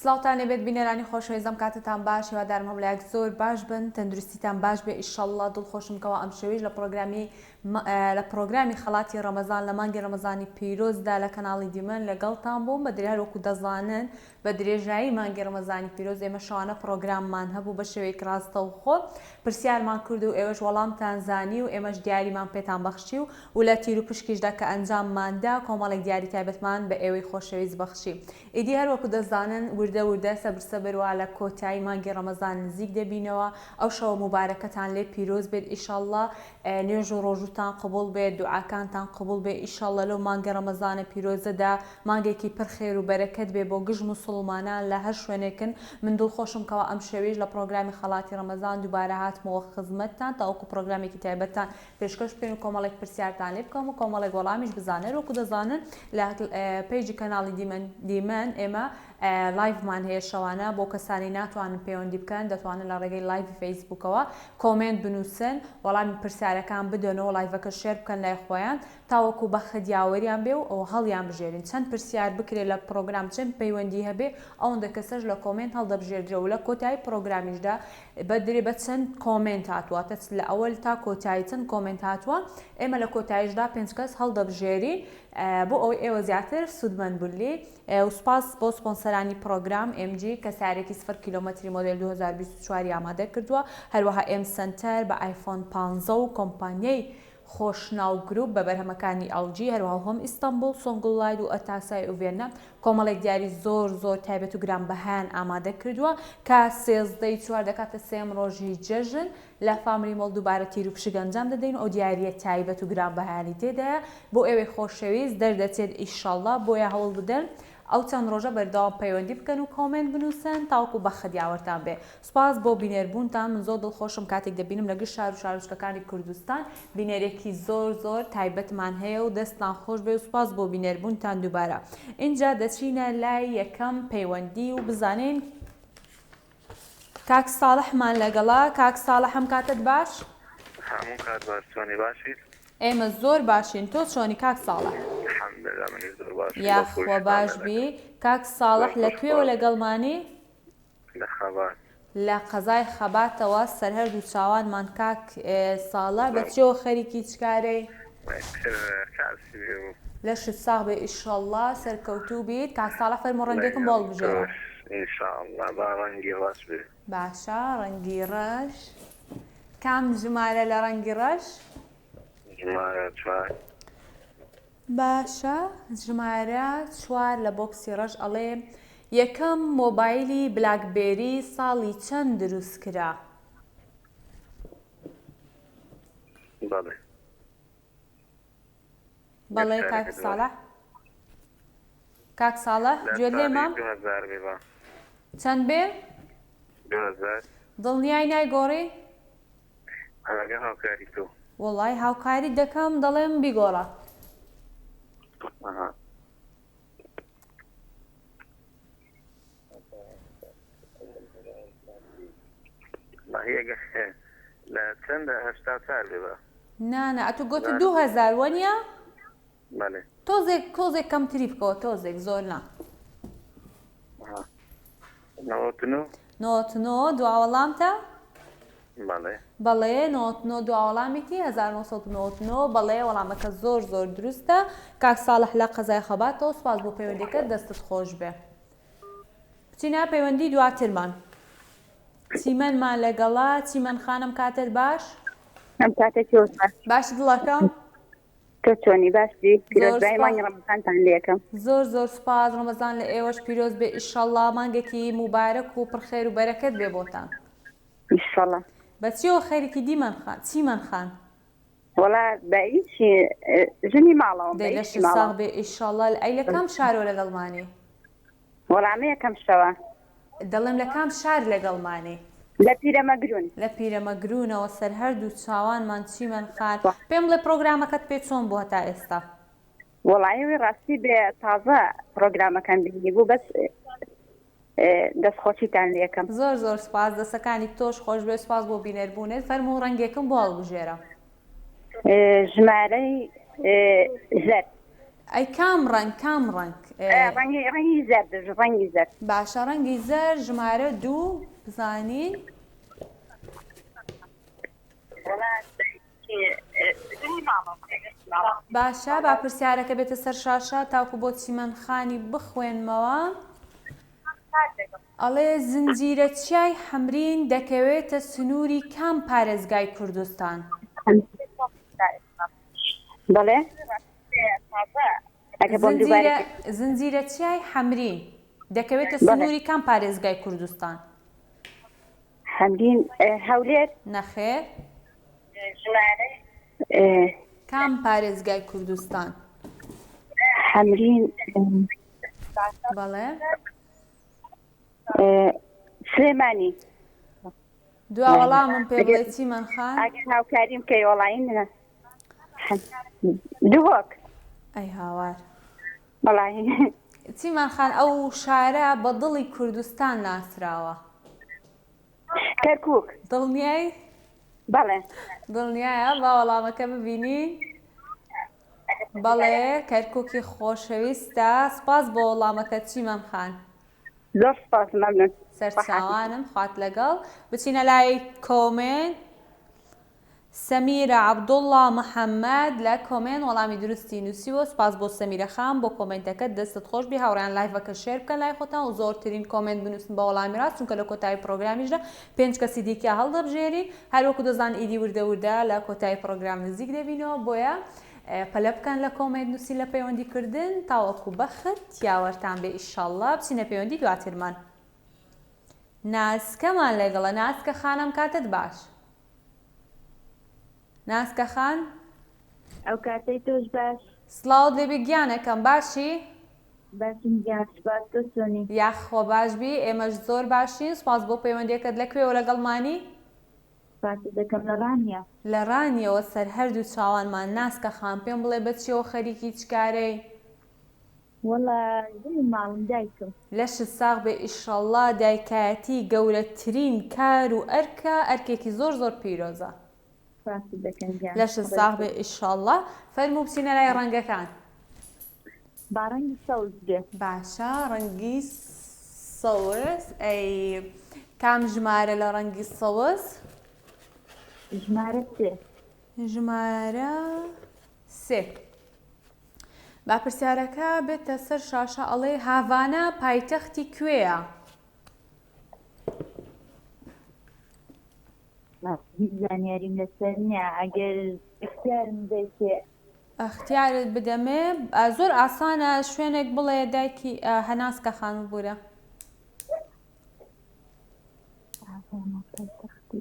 سڵاوتان لێبێت بینەرانی خۆشەویست ئەم کاتەتان باش هیوادارم هەموو لایەک زۆر باش بن تەندروستیتان باش بێ ئیشەڵڵا دڵخۆشم کەوا ئەمشەویش لە پڕۆگرامی لە پڕۆگرامی خەڵاتی ڕەمەزان لە مانگی ڕەمەزانی پیرۆزدا لە کەناڵی دیمەن لەگەڵتان بووم بە درێ هەروەکو دەزانن بە درێژایی مانگی ڕەمەزانی پیرۆز ئێمە شەوانە پڕۆگراممان هەبوو بە شێوەیەکی ڕاستەوخۆ پرسیارمان کرد و ئێوەش وەڵامتان زانی و ئێمەش دیاریمان پێتان بەخشی و و لە تیروپشکیشدا کە ئەنجاممان دا کۆمەڵێک دیاری تایبەتمان بە ئێوەی خۆشەویست بەخشی. ئیدی هەر وەکو دەزانن وردە وردە سەبر سەبر وا لە کۆتایی مانگی ڕەمەزان نزیک دەبینەوە ئەو شەوە موبارەکەتان لێ پیرۆز بێت ئیشەڵڵا نوێژ و ڕۆژووتان قبوڵ بێت دوعاکانتان قبوڵ بێ ئیشەڵڵا لەو مانگە ڕەمەزانە پیرۆزەدا مانگێکی پڕ خێر و بەرەکەت بێ بۆ گشت موسوڵمانان لە هەر شوێنێکن من دڵخۆشم کەوا ئەمشەویش لە پڕۆگرامی خەڵاتی ڕەمەزان دووبارە هاتمەوە خزمەتتان تاوەکو پڕۆگرامێکی تایبەتتان پێشکەش بکەین و کۆمەڵێک پرسیارتان لێ بکەم و کۆمەڵێک وەڵامیش بزانن وەکو دەزانن لە page ی کەناڵی دیمەن دیمەن ئێمە live مان هەیە شەوانە بۆ کەسانی ناتوانن پەیوەندی بکەن دەتوانن لە ڕێگەی live ی فەیسبوکەوە comment بنووسن وەڵامی پرسیارەکان بدەنەوە live ەکە share بکەن لای خۆیان تاوەکو بەخت یاوەریان بێ و ئەوە هەڵیان بژێرین چەند پرسیار بکرێ لە پڕۆگرام چەند پەیوەندی هەبێ ئەوەندە کەسەش لە comment هەڵدەبژێردرێ و لە کۆتایی پڕۆگرامیشدا بە درێ بە چەند comment هاتووە تە لە ئەوەل تا کۆتایی چەند comment هاتووە ئێمە لە کۆتاییشدا پێنج کەس هەڵدەبژێرین بۆ ئەوەی ئێوە زیاتر سوودمەند بن لێی و سوپاس بۆ سپۆنسەرانی پڕۆگرام MG کە سەیارەیەکی سفر کیلۆمەتری مۆدێل 2024 ی ئامادە کردووە هەروەها ئێم سەنتەر بە ئایفۆن 15 و کۆمپانیای خۆشناو گروپ بە بەرهەمەکانی ئێڵ جی، هەروەها هۆم ئیستەنبوڵ، سۆنگوڵ لایت و ئەتاسای ئوڤێرنا کۆمەڵێک دیاری زۆر زۆر تایبەت و گرانبەهایان ئامادە کردووە کە 13 ی چوار دەکاتە سێیەم ڕۆژی جەژن لە فاملی مۆڵ دووبارە تیروپشک ئەنجام دەدەین و ئەو دیارییە تایبەت و گرانبەهایانی تێدایە بۆ ئێوەی خۆشەویست دەردەچێت ئیشەڵڵا بۆیە هەوڵ بدەن ئەو چەند ڕۆژە بەردەوام پەیوەندی بکەن و comment بنووسن تاوەکو بەخت یاوەرتان بێ. سوپاس بۆ بینەر بوونتان من زۆر دڵخۆشم کاتێک دەبینم لە گشت شار و شارۆچکەکانی کوردستان بینەرێکی زۆر زۆر تایبەتمان هەیە و دەستتان خۆش بێ و سوپاس بۆ بینەر بوونتان دووبارە ئینجا دەچینە لای یەکەم پەیوەندی و بزانین کاک ساڵحمان لەگەڵە کاک ساڵح ئەم کاتەت باش؟ هەموو کات باش چۆنی باشیت؟ ئێمە زۆر باشین تۆ چۆنی کاک ساڵح؟ الحمدللە منیش زۆر باشم یاخوا باش بی کاک ساڵح لە کوێوە لەگەڵمانی؟ لە خەبات. لە قەزای خەباتەوە سەر هەردوو چاوانمان کاک ساڵح بە چیەوە خەریکی چ کارەی؟ لەشت ساغ بێ ئیشەڵڵا سەرکەوتوو بیت کاک ساڵح فەرموو ڕەنگێکم بۆ هەڵبژێرە. ئینشاڵڵا با ڕەنگی ڕەش بێ. باشە ڕەنگی ڕەش کام ژمارە لە ڕەنگی ڕەش؟ ژمارە چوار. باشە ژمارە چوار لە بۆکسی ڕەش ئەڵێ یەکەم مۆبایلی بلاکبێری ساڵی چەند دروست کرا؟ بەڵێ. بەڵێ کاک ساڵح کاک ساڵح گوێت لێمە؟ چەند بێ؟ دڵنیای نایگۆڕی؟ هاوکاری تۆ وەڵای هاوکاری دەکەم دەڵێم بیگۆڕە. لە چەندە 84 بێ بە نا نا ئەتو گۆتت 2000 وەنیە؟ بەڵێ تۆزێک تۆزێک کەمتری بکەوە تۆزێک زۆر نا نەوەت و نۆ 99 دوا وەڵامتە؟ بەڵێ بەڵێ 99 دوا وەڵامیتی 1999 بەڵێ وەڵامەکە زۆر زۆر دروستە کاک ساڵح لە قەزای خەباتەوە سوپاس بۆ پەیوەندیەکەت دەستت خۆش بێ بچینە پەیوەندی دواترمان چیمەنمان لەگەڵە چیمەن خانم کاتت باش ئەم کاتە چۆن باش دڵەکەم تۆ چۆنی باشی پیرۆزبای مانگی ڕەمەزانتان لێکەم زۆر زۆر سوپاس ڕەمەزان لە ئێوەش پیرۆز بێ ئیشەڵڵا مانگێکی موبارەک و پڕ خێر و بەرەکەت بێ بۆتان ئیشەڵڵا بە چیەوە خەریکی دیمەن خان چیمەن خان وەڵا بە ئیشی ژنی ماڵەوەم دەی لەشت ساغ بێ ئیشەڵڵا ئەی لە کام شارەوە لەگەڵمانی؟ وەڵا ئەمە یەکەم شەوە. دەڵێم لە کام شار لەگەڵمانی؟ لە پیرەمەگرون. لە پیرەمەگرونەوە سەر هەردوو چاوانمان چیمەن خان پێم بڵێ پڕۆگرامەکەت پێ چۆن بوو هەتا ئێستا؟ وەڵایی وی ڕاستی بێ تازە پڕۆگرامەکەم بینیبوو بەس دەست خۆشیتان لێکەم. زۆر زۆر سوپاس دەسەکانی تۆش خۆش بێ سوپاس بۆ بینەر بوونت فەرموو ڕەنگێکم بۆ هەڵبژێرە. ژمارەی زەرد. ئەی کام ڕەنگ کام ڕەنگ؟ ڕەنگی ڕەنگی زەرد ڕەنگی زەرد. باشە ڕەنگی زەرد ژمارە دوو بزانین. باشە با پرسیارەکە بێتە سەر شاشە تاکو بۆ چیمەن خانی بخوێنمەوە. ئەڵێ زنجیرە چیای حەمرین دەکەوێتە سنووری کام پارێزگای کوردستان؟ بەڵێ ئەگەر بۆم دووبارە زنجیرە زنجیرە چیای حەمرین دەکەوێتە بەڵێ سنووری کام پارێزگای کوردستان؟ حەمرین هەولێر نەخێر. کام پارێزگای کوردستان؟ حەمرین بەڵێ. سلێمانی. دوا وەڵامم پێ بڵێ چیمەن خان؟ ئەگەر هاوکاریم بکەی وەڵی منە دهۆک. ئەی هاوار. وەڵی. چیمەن خان ئەو شارە بە دڵی کوردستان ناسراوە. کەرکوک. دڵنیای؟ بەڵێ. دڵنیایە؟ با وەڵامەکە ببینین. بەڵێ کەرکوکی خۆشەویستە. سپاس بۆ وەڵامەکەت چیمەن خان. زۆر سپاس مەمنون. سەرچاوانم خوات لەگەڵ. بچینە لای کۆمێنت. سەمیرە عەبدوڵڵا محەمەد لە کۆمێنت وەڵامی دروستی نووسیوە سوپاس بۆ سەمیرە خان بۆ کۆمێنتەکەت دەستت خۆش بی هاوڕێیان لایڤەکە share بکەن لای خۆتان و زۆرترین کۆمێنت بنووسن بە وەڵامی ڕاست چونکە لە کۆتایی پڕۆگرامیشدا پێنج کەسی دیکە هەڵدەبژێرین هەر وەکو دەزان ئیدی وردە وردە لە کۆتایی پڕۆگرام نزیک دەبینەوە بۆیە پەلە بکەن لە کۆمێنت نووسین لە پەیوەندی کردن تاوەکو بەخت یاوەرتان بێ ئیشەڵڵا بچینە پەیوەندی دواترمان ناسکەمان لەگەڵە ناسکە خانم کاتت باش. ناسکە خان. ئەو کاتەی تۆش باش. سڵاوت لێبێ گیانەکەم باشی؟ باشم گیان سوپاس تۆ چۆنی؟ یاخوا باش بی ئێمەش زۆر باشین سوپاس بۆ پەیوەندیەکەت لە کوێوە لەگەڵمانی؟ سوپاست دەکەم لە ڕانیە. لە ڕانیەوە سەر هەردوو چاوانمان ناسکە خان پێم بڵێ بە چیەوە خەریکی چ کارەی؟ وەڵا ژنی ماڵم دایکم. لەشت ساغ بێ ئیشەڵا دایکایەتی گەورەترین کار و ئەرکە ئەرکێکی زۆر زۆر پیرۆزە. سوپاست دەکەم گیان لەشت ساغ بێ ئیشەڵا. فەرموو بچینە لای ڕەنگەکان. با ڕەنگی سەوز بێ. باشە ڕەنگی سەوز ئەی کام ژمارە لە ڕەنگی سەوز؟ ژمارە سێ. ژمارە سێ. با پرسیارەکە بێتە سەر شاشە ئەڵێ هاڤانا پایتەختی کوێیە؟ هیچ زانیاریم لەسەر نییە ئەگەر اختیارم بدەیتێ. اختیارت بدەمێ زۆر ئاسانە شوێنێک بڵێ دایکی هەناسکە خان ببورە. هاڤانا پایتەختی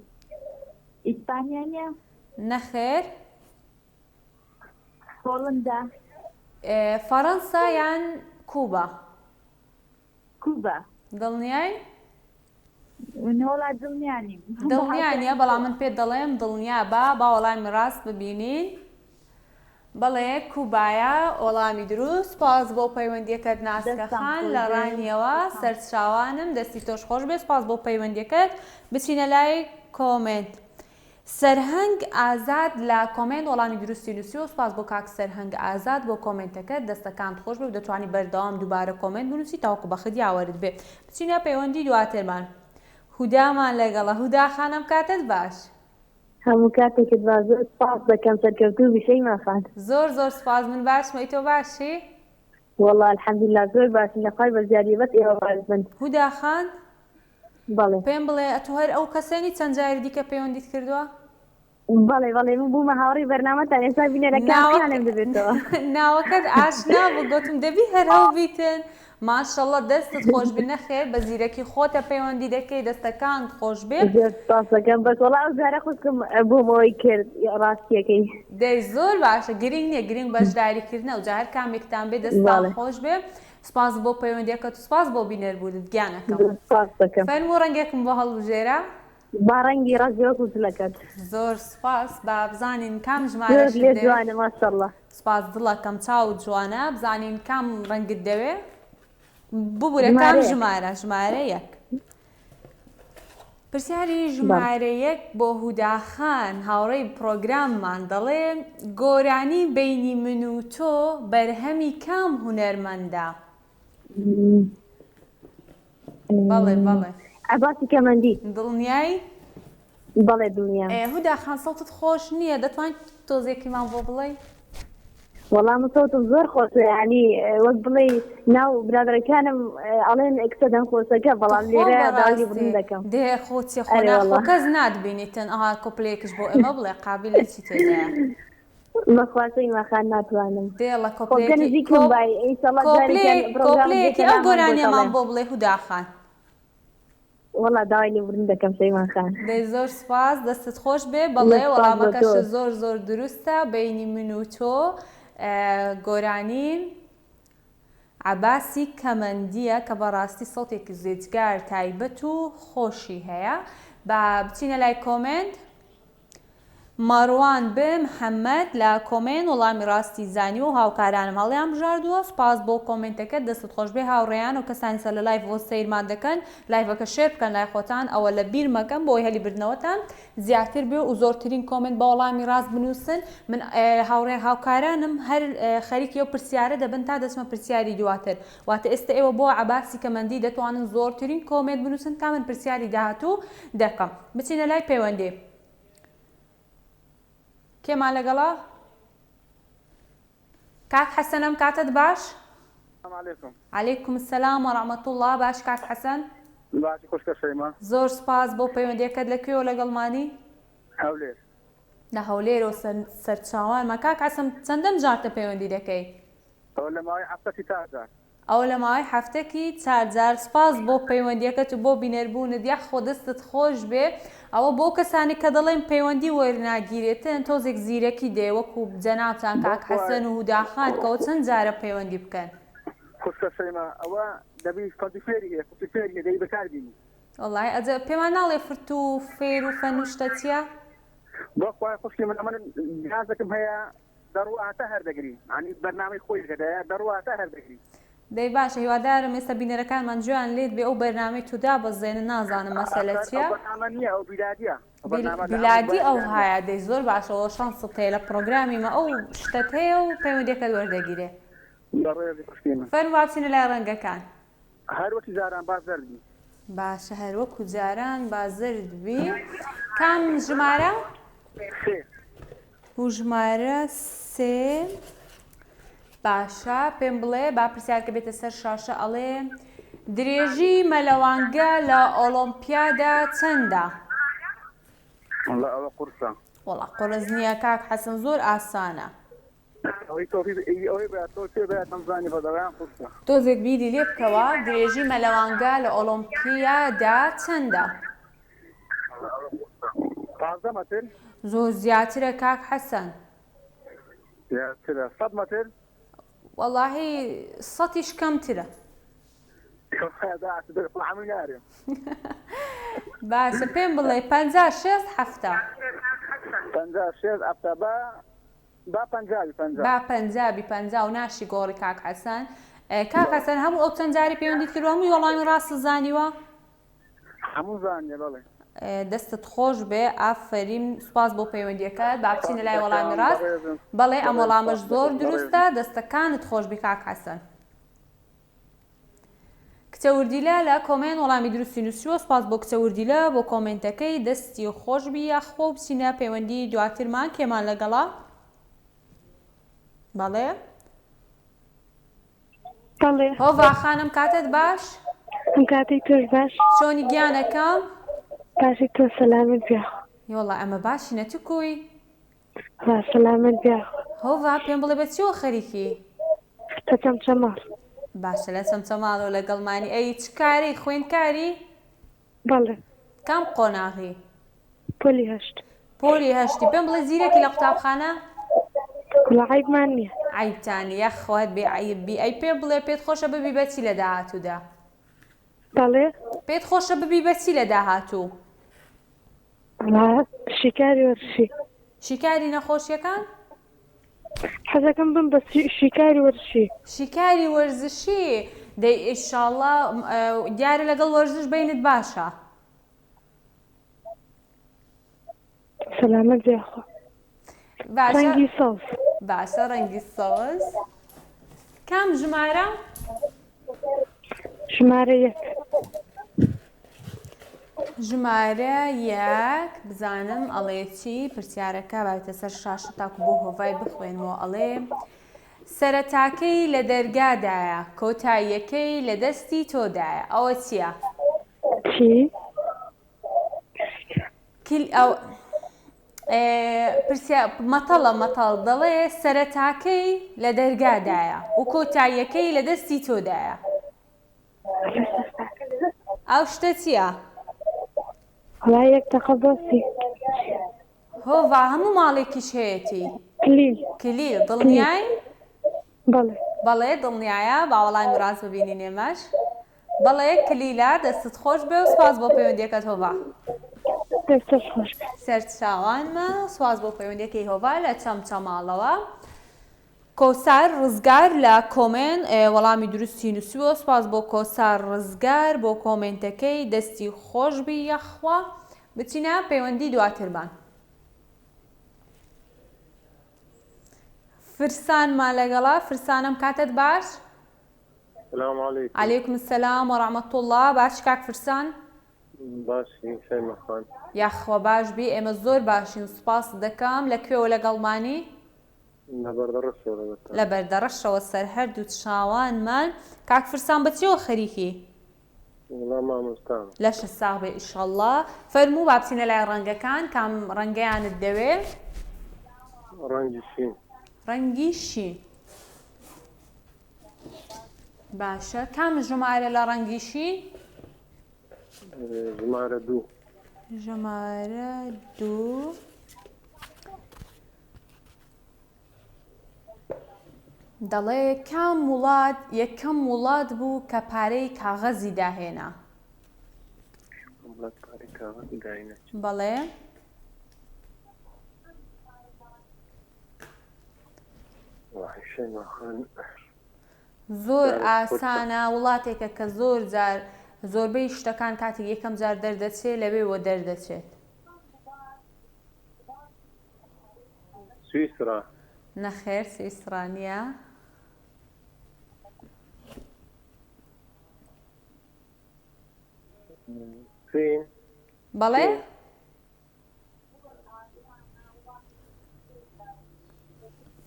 ئیسپانیا نییە؟ نەخێر. هۆڵندا. فەڕەنسا یان کوبا؟ کوبا. دڵنیای؟ وەڵا دڵنیا نیم. دڵنیا نییە بەڵام من پێت دەڵێم دڵنیا بە با وەڵامی ڕاست ببینین. بەڵێ کوبایە وەڵامی دروست. سپاس بۆ پەیوەندیەکەت ناسکە دەستان خان خۆش لە بێ. ڕانیەوە سەرچاوانم دەستی تۆش خۆش بێ سپاس بۆ پەیوەندیەکەت بچینە لای کۆمێنت. سەرهەنگ ئازاد لە کۆمێنت وەڵامی دروستی نوسیوە سوپاس بۆ کاک سەرهەنگ ئازاد بۆ کۆمێنتەکەت دەستەکانت خۆش بێ و دەتوانی بەردەوام دووبارە کۆمێنت بنوسی تاوەکو بەخت یاوەرت بێ بچینە پەیوەندی دواترمان هودامان لەگەڵە هودا خان ئەم کاتەت باش. هەموو کاتێکت باش زۆر سوپاست دەکەم سەرکەوتوو بی شەیما خان. زۆر زۆر سوپاس من باشم ئەی تۆ باشی؟ وەڵا الحمدللە زۆر باشم لە خوای بەزیادی بەس ئێوە باش بن. هودا خان بەڵێ. پێم بڵێ ئەتوو هەر ئەو کەسە نی چەند جاری دیکە پەیوەندیت کردووە؟ بەڵێ بەڵێ من بوومە هاوڕێی بەرنامەتان ئێستا بینەرەکان ناوەک خیانم دەبێتەوە. ناوەکەت ئاشنا بوو گۆتم دەبی هەر ئەو بیتن ماشەڵڵە دەستت خۆش بی نەخێر بە زیرەکی خۆتە پەیوەندی دەکەی دەستەکانت خۆش بێ. زۆر سوپاس دەکەم بەس وەڵا ئەو جارە خوشکم بووم ئەوەی کرد ڕاستیەکەی. دەی زۆر باشە گرینگ نیە گرینگ بەشداری کردنە ئەوجا هەر کامێکتان بێ دەستتان بەڵێ. خۆش بێ سپاس بۆ پەیوەندیەکەت و سپاس بۆ بینەر بوونت گیانەکەم. زۆر سپاست دەکەم. فەرموو ڕەنگێکم بۆ هەڵبژێرە. با ڕەنگی ڕەش بێ وەکو جلەکەت. زۆر سپاس با بزانین کام زۆر ژمارەشت لێ دەوێ. جوانە ماشاءاللە. سپاس دڵەکەم چاوت جوانە بزانین کام ڕەنگت دەوێ ببورە کام ژمارە یەک. ژمارە ژمارە یەک. پرسیاری بەڵێ. ژمارە یەک بۆ هودا خان هاوڕێی پڕۆگراممان دەڵێ گۆرانی بەینی من و تۆ بەرهەمی کام هونەرمەندە؟ بەڵێ بەڵێ. عەباسی کەمەندی. دڵنیای؟ بەڵێ دڵنیام. ئێ هودا خان سەوتت خۆش نییە دەتوانیت تۆزێکیمان بۆ بڵێی؟ وەڵا من سەوتم زۆر خۆشە یانی وەک بڵێی ناو برادەرەکانم ئەڵێن کچە دەنگ خۆشەکە بەڵام تخوا لێرە داوای بەڕاستی لێبوردن دەکەم. دێ خۆ چیە خۆ ئەرێ ناخۆ وەڵا. کەس ناتبینیتن ئەها کۆپلەیەکش بۆ ئێمە بڵێ قابیلە چی تێدایە. بەخوا شەیما خان ناتوانم. دێڵە خۆزگە کۆپلەیەکی نزیکم کۆ بای ئیشەڵا جارێکیان کۆپلەیەک پرۆگرامت کۆپلەیەکی بێتە ئەو لامان بۆت گۆرانیەمان ئەڵێم. بۆ بڵێ هودا خان. وەڵا داوای لێبوردن دەکەم شەیما خان. دەی زۆر سوپاس دەستت خۆش بێ زۆر بەڵێ سوپاس بۆ تۆ. وەڵامەکەشت زۆر زۆر دروستە بەینی من و تۆ گۆرانی عەباسی کەمەندیە کە بەڕاستی سەوتێکی زێجگار تایبەت و خۆشی هەیە با بچینە لای کۆمێنت. مەڕوان ب محمد لە کۆمێنت وەڵامی ڕاستی زانیوە و هاوکارانم هەڵیان بژاردووە سوپاس بۆ کۆمێنتەکەت دەستت خۆشبێ هاوڕێیان و کەسانی سەر لە live بۆ سەیرمان دەکەن live ەکە share بکەن لای خۆتان ئەوە لە بیر مەکەن بۆی هەلی بردنەوەتان زیاتر بێ و زۆرترین کۆمێنت بە وەڵامی ڕاست بنووسن من هاوڕێ هاوکارانم هەر خەریکی ئەو پرسیارە دەبن تا دەچمە پرسیاری دواتر واتە ئێستا ئێوە بۆ عەباسی کەمەندی دەتوانن زۆرترین کۆمێنت بنووسن تا من پرسیاری داهاتوو دەکەم بچینە لای پەیوەندی کێمان لەگەڵە؟ کاک حەسەن ئەم کاتەت باش؟ سلام علیکم. علیکم السلام و رحمة اللە باش کاک حەسەن؟ باشی خوشکە شەیما. زۆر سوپاس بۆ پەیوەندیەکەت لە کوێوە لەگەڵمانی؟ هەولێر. لە هەولێرەوە سەرچاوانمان کاک حەسەن چەندەم جارتە پەیوەندی دەکەی؟ ئەوە لە ماوەی هەفتەکی چار جار. ئەوە لە ماوەی هەفتەکی چار جار سوپاس بۆ پەیوەندیەکەت و بۆ بینەربوونت یاخۆ دەستت خۆش بێ ئەوە بۆ کەسانی کە دەڵێن پەیوەندی وەرناگیرێتن تۆزێک زیرەکی دێ وەکو جەنابتان بۆ کاک خوای حەسەن و هودا خان کەوە چەند جارە پەیوەندی بکەن. خوشکە شەیما ئەوە دەبی فەرد و فێری هەیە فرت و فێری هەیە دەبی بەکار بینی. وەڵای ئەجە پێمان ناڵێ فرت و فێر و فەن و شتە چیە؟ بۆ خوای خوشکی من ئەمن جهازەکم هەیە دەڕوا هەتا هەر دەگری یانی بەرنامەی خۆی هەیە دەڕوا هەتا هەر دەگری. دەی باشە هیوادارم ئێستا بینەرەکانمان گوێیان لێت بێ ئەو بەرنامەی تو دابەزێنن نازانم مەسەلە ئەخەر چیە. ئەو بەرنامە نیە ئەو بیلادیە ئەو بەرنامە لە ئەمن بیلادی بای ئەو بیلادیە. هایە دەی زۆر باشە وە شانست هەیە لە پڕۆگرامی مە ئەو شتەت هەیە و پەیوەندیەکەت وەردەگیرێ. بەڕێزی خوشکی من. فەرموو با بچینە لای ڕەنگەکان. هەر وەکی جاران با زەرد بی. باشە هەر وەکو جاران با زەرد بی. کام ژمارە؟ سێ. بو ژمارە سێ باشە پێم بڵێ با پرسیارکە بێتە سەر شاشە ئەڵێ درێژی مەلەوانگە لە ئۆڵۆمپیادا چەندە؟ وەڵا ئەوە قورسە. وەڵا قورس نییە کاک حەسەن زۆر ئاسانە. ئەوەی تۆپی ئەوەی بە تۆ پێ بە دەمزانی بە دەڵیان قورسە. تۆزێک بیری لێ بکەوە درێژی مەلەوانگە لە ئۆڵۆمپیادا چەندە؟ 15 مەتر. زۆر زیاترە کاک حەسەن. زیاترە 100 مەتر. وەڵاهی سەتیش کەمترە. باشە پێم بڵێ 50 60 70. 50 60 70 با با 50 بی 50. با 50 بی 50 و ناشی گۆڕی کاک حەسەن. کاک حەسەن هەموو ئەو چەند جاری پەیوەندیت کردووە هەمووی وەڵامی ڕاست زانیوە؟ هەموو زانیە بەڵێ. دەستت خۆش بێ ئافەرین سوپاس بۆ پەیوەندیەکەت با بچینە لای وەڵامی ڕاست بەڵێ ئەم وەڵامەش زۆر دروستە دەستەکانت خۆش بی کاک حەسەن. کچە وردیلە لە کۆمێنت وەڵامی دروستی نووسیوە سوپاس بۆ کچە وردیلە بۆ کۆمێنتەکەی دەستی خۆش بی یاخوا و بچینە پەیوەندی دواترمان کێمان لەگەڵە بەڵێ بەڵێ. هۆڤا خانم کاتت باش؟ ئەم کاتەی تۆش باش. چۆنی گیانەکەم؟ باشی تۆ سەلامەت بی یاخوا. یوەڵا ئەمە باشینە تو کوی؟ وا سەلامەت بی یاخوا. هۆڤا پێم بڵێ بە چیوە خەریکی؟ لە چەمچەماڵ. باشە لە چەمچەماڵەوە لەگەڵمانی ئەی چ کارەی خوێندکاری؟ بەڵێ. کام قۆناغی؟ پۆلی هەشت. پۆلی هەشتی پێم بڵێ زیرەکی لە قوتابخانە؟ وەڵا عەیبمان نییە. عەیبتان نییە یاخوا هەر بێ عەیب بی ئەی پێم بڵێ پێت خۆشە ببی بە چی لە داهاتوودا؟ بەڵێ. پێت خۆشە ببی بە چی لە داهاتوو؟ وەڵا شیکاری وەرزشی. شیکاری نەخۆشیەکان؟ حەزەکەم بم بە شیکاری وەرزشی. شیکاری وەرزشی دەی ئیشاڵا دیارە لەگەڵ وەرزش بەینت باشە. سەلامەت بی یاخوا. باشە ڕەنگی سەوز. باشە ڕەنگی سەوز. کام ژمارە؟ ژمارە یەک. ژمارە یەک بزانم ئەڵێ چی پرسیارەکە باێتە سەر شاشە تاکو بۆ هۆڤای بخوێنمەوە ئەڵێ سەرەتاکەی لە دەرگادایە کۆتاییەکەی لە دەستی تۆدایە ئەوە چییە؟ چی؟ کل ئەو پرسیا مەتەڵە مەتەڵ دەڵێ سەرەتاکەی لە دەرگادایە و کۆتاییەکەی لە دەستی تۆدایە ئەو شتە چییە؟ وەڵا یەک دەقە بۆسی. هۆڤا هەموو ماڵێکیش هەیەتی. کلیل. کلیل دڵنیای؟ بەڵێ. بەڵێ دڵنیایە با وەڵامی ڕاست ببینین ئێمەش. بەڵێ کلیلە دەستت خۆش بێ و سوپاس بۆ پەیوەندیەکەت هۆڤا. دەستت خۆش بێ. سەرچاوانمە سواز بۆ پەیوەندیەکەی هۆڤا لە چەمچەماڵەوە. کۆسار ڕزگار لە کۆمێن وەڵامی دروستی نووسیوە سوپاس بۆ کۆسار ڕزگار بۆ کۆمێنتەکەی دەستی خۆشبی یاخوا بچینە پەیوەندی دواترمان فرسانمان لەگەڵا فرسانم کاتت باش سلام علیکم. علیکم السلام و رحمة اللە باشی کاک فرسان؟ باشین شەیمە خان. یاخوا باش بی ئێمە زۆر باشین سوپاست دەکەم لە کوێوە لەگەڵمانی؟ لە بەردەڕەشەوە لەگەڵتانم. لە بەردەڕەشەوە سەر هەردوو چاوانمان کاک فرسان بە چیەوە خەریکی؟ وەڵا مامۆستام. لەشت ساغ بێ ئیشەڵا. فەرموو با بچینە لای ڕەنگەکان کام ڕەنگەیانت دەوێ؟ ڕەنگی شین. ڕەنگی شین. باشە کام ژمارە لە ڕەنگی شین؟ ژمارە دوو. ژمارە دوو. دەڵێ کام وڵات یەکەم وڵات بوو کە پارەی کاغەزی داهێنا؟ بەڵێ. زۆر ئاسانە وڵاتێکە کە زۆر جار زۆربەی شتەکان کاتێک یەکەم جار دەردەچێت لەوێوە دەردەچێت. سویسرا. نەخێر سویسرا نییە. چین. بەڵێ؟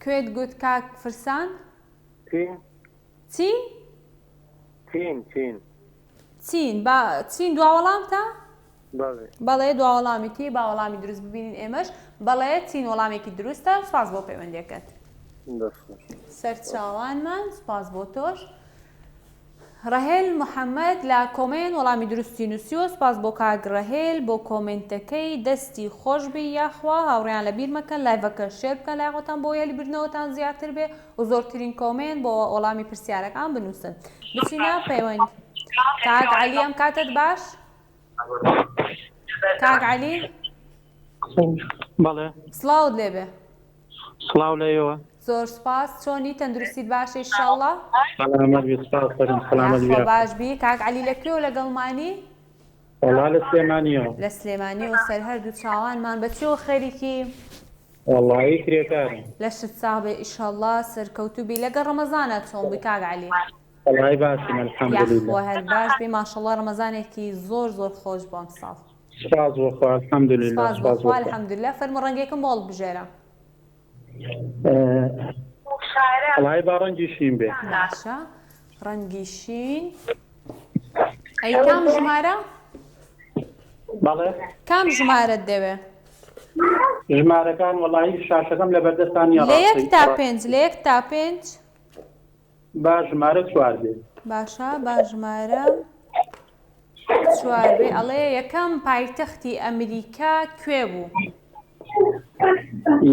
کوێت گوت کاک فرسان؟ چین. چین؟ چین چین. چین با چین دوا وەڵامتە؟ بەڵێ. بەڵێ دوا وەڵامیتی با وەڵامی دروست ببینین ئێمەش بەڵێ چین وەڵامێکی دروستە سپاس بۆ پەیوەندیەکەت. دەست خۆش. سەرچاوانمان سپاس بۆ تۆش. ڕەهێل محەمەد لە کۆمێن وەڵامی دروستی نوسیوە سوپاس بۆ کاک ڕەهێل بۆ کۆمێنتەکەی دەستی خۆشبی یاخوا هاوڕێیان لەبیر مەکەن لایڤەکە share بکەن لای خۆتان بۆ هێلی بردنەوەتان زیاتر بێ و زۆرترین کۆمێنت بۆ وەڵامی پرسیارەکان بنوسن بچینە پەیوەند کاک عەلی ئەم کاتەت باش کاک عەلی بەڵێ سڵاوت لێبێ سڵاو لە ئێوە. زۆر سوپاس چۆنی تەندروستیت باشە ئیشەڵا؟ سەلامەت بی سوپاس دەکەم سەلامەت بی یاخوا باش بی کاک عەلی لە کوێوە لەگەڵمانی؟ وەڵا لە سلێمانیەوە. لە سلێمانیەوە سەر هەردوو چاوانمان بە چیەوە خەریکی؟ وەڵایی کرێکارم. لەشت ساغ بێ ئیشەڵا سەرکەوتوو بی لەگەڵ ڕەمەزانا چۆن بووی کاک عەلی؟ وەڵایی باشم الحمدللە. یاخوا هەر باش بی ماشەڵا ڕەمەزانێکی زۆر زۆر خۆش بوو ئەمساڵ. سوپاس بۆ خوا الحمدللە سوپاس بۆ سوپاس بۆ خوا خوا. الحمدللە فەرموو ڕەنگێکم بۆ هەڵبژێرە. وەڵایی با ڕەنگی شین بێ. باشە ڕەنگی شین ئەی کام ژمارە؟ بەڵێ کام ژمارەت دەوێ؟ ژمارەکان وەڵایی شاشەکەم لەبەردەستان نییە لە یەک ڕاستەی تا پێنج لە یەک تا پێنج با ژمارە چوار بێ. باشە با ژمارە چوار بێ ئەڵێ یەکەم پایتەختی ئەمریکا کوێ بوو؟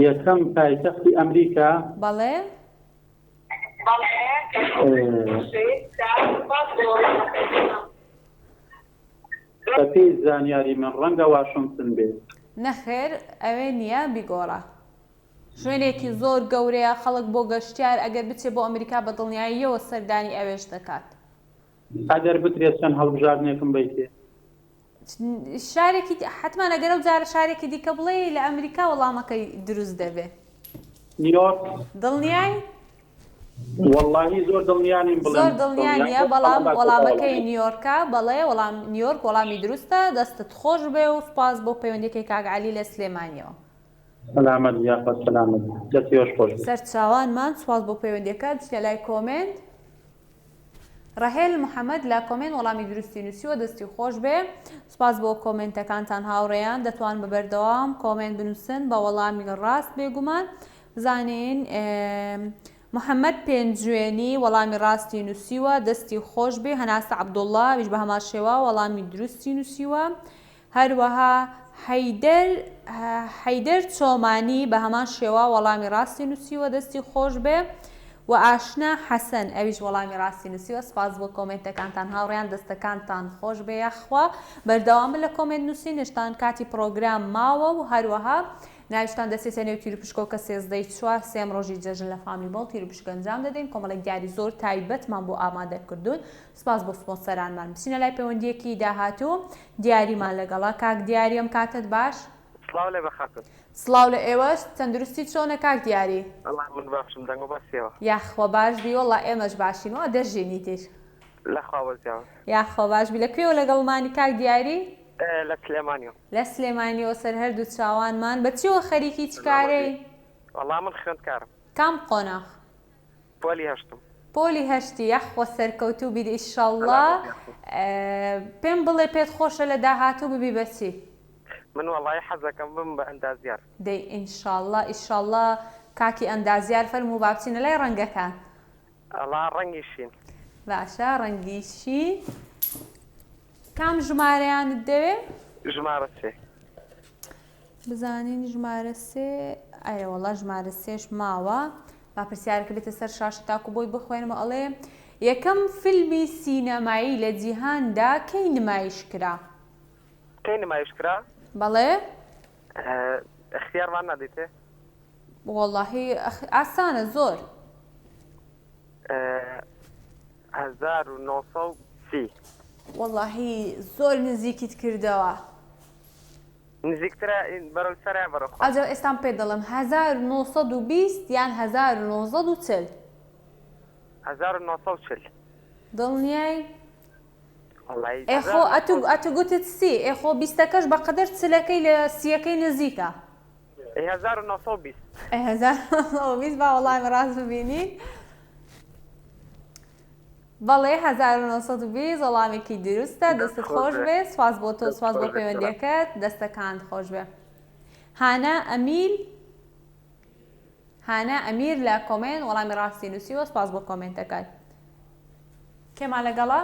یەکەم پایتەختی ئەمریکا؟ بەڵێ. بەپێی زانیاری من ڕەنگە واشنتن بێت. نەخێر ئەوێ نییە بیگۆڕە. شوێنێکی زۆر گەورەیە خەڵک بۆ گەشتیار ئەگەر بچێ بۆ ئەمریکا بە دڵنیاییەوە سەردانی ئەوێش دەکات. ئەگەر بکرێت چەند هەڵبژاردنێکم بەیتێ؟ شارێکی حەتمان ئەگەر ئەو جارە شارێکی دیکە بڵێی لە ئەمریکا وەڵامەکەی دروست دەبێ. نیۆرک. دڵنیای؟ وەڵاهی زۆر دڵنیا نیم بڵێم. زۆر دڵنیا نییە بەڵام وەڵامەکەی نیۆرکە بەڵێ وەڵام نیۆرک وەڵامی دروستە دەستت خۆش بێ و سوپاس بۆ پەیوەندیەکەی کاک عەلی لە سلێمانیەوە. سەلامەت بی یاخوا سەلامەت بی دەستی ئێوەش خۆش بێ. سەرچاوانمان سوپاس بۆ پەیوەندیەکە بچینە لای کۆمێنت. ڕەهێل محەمەد لە کۆمێنت وەڵامی دروستی نووسیوە دەستی خۆش بێ سوپاس بۆ کۆمێنتەکانتان هاوڕێیان دەتوان بە بەردەوام کۆمێنت بنووسن بە وەڵامی ڕاست بێگومان بزانین محەممەد پێنجوێنی وەڵامی ڕاستی نووسیوە دەستی خۆش بێ هەناسە عەبدوڵڵا ئەویش بە هەمان شێوە وەڵامی دروستی نووسیوە هەروەها حەیدەر حەیدەر چۆمانی بە هەمان شێوە وەڵامی ڕاستی نووسیوە دەستی خۆش بێ و ئاشنا حەسەن ئەویش وەڵامی ڕاستی نووسیوە سپاس بۆ کۆمێنتەکانتان هاوڕێیان دەستەکانتان خۆش بێ یاخوا بەردەوام بن لە کۆمێنت نووسین هێشتان کاتی پڕۆگرام ماوە و هەروەها ناویشتان دەچێتە نێو تیروپشکەوە کە سێزدەی چوار سێم ڕۆژی جەژن لە فاملی مۆڵ تیروپشک ئەنجام دەدەین کۆمەڵێک دیاری زۆر تایبەتمان بۆ ئامادە کردوون سپاس بۆ سپۆنسەرانمان بچینە لای پەیوەندیەکی داهاتوو دیاریمان لەگەڵە کاک دیاری ئەم کاتەت باش. سڵاو لێ بە خاتوون. سڵاو لە ئێوەش تەندروستی چۆنە کاک دیاری؟ وەڵا من باشم دەنگ و باسیەوە. یاخوا باش بی وەڵا ئێمەش باشین وا دەژین ئیتر. لەخوا بەزیاوە. یاخوا باش بی لە کوێوە لەگەڵمانی کاک دیاری؟ لە سلێمانیەوە. لە سلێمانیەوە سەر هەردوو چاوانمان بە چیەوە خەریکی چ کارەی؟ وەڵا من خوێندکارم. کام قۆناغ؟ پۆلی هەشتم. پۆلی هەشتی یاخوا سەرکەوتوو بیت ئیشەڵڵا پێم بڵێ پێت خۆشە لە داهاتوو ببی بە چی؟ من وەڵایی حەزەکەم ببم بە ئەندازیار. دەی ئینشاڵڵا ئیشەڵڵا کاکی ئەندازیار فەرموو با بچینە لای ڕەنگەکان. ئەڵا ڕەنگی شین. باشە ڕەنگی شین کام ژمارەیانت دەوێ؟ ژمارە سێ. بزانین ژمارە سێ ئەرێ وەڵا ژمارە سێش ماوە با پرسیارەکە بێتە سەر شاشە تاکو بۆی بخوێنمەوە ئەڵێ یەکەم فیلمی سینەمایی لە جیهاندا کەی نمایش کرا؟ کەی نمایش کرا؟ بەڵێ. اختیارمان نادەیتێ؟ وەڵاهی ئاسانە زۆر. 1930. وەڵاهی زۆر نزیکیت کردەوە. نزیکترە بەرەو سەرە یان بەرەو خوار؟ ئەجا ئێستام پێت دەڵێم 1920 یان 1940. 1940. دڵنیای؟ وەڵایی ئێ خۆ ئەتو ئەتو گوتت سی ئێ خۆ بیستەکەش بە قەدەر چلەکەی لە سیەکەی نزیکە. ئەی 1920. ئەی 1920 با وەڵامی ڕاست ببینین. بەڵێ 1920 وەڵامێکی دروستە دەستت خۆش بێ سوپاس بۆ تۆ سوپاس بۆ پەیوەندیەکەت دەستەکانت خۆش بێ هانا ئەمیل هانا ئەمیر لە کۆمێنت وەڵامی ڕاستی نووسیوە سوپاس بۆ کۆمێنتەکەت کێمان لەگەڵە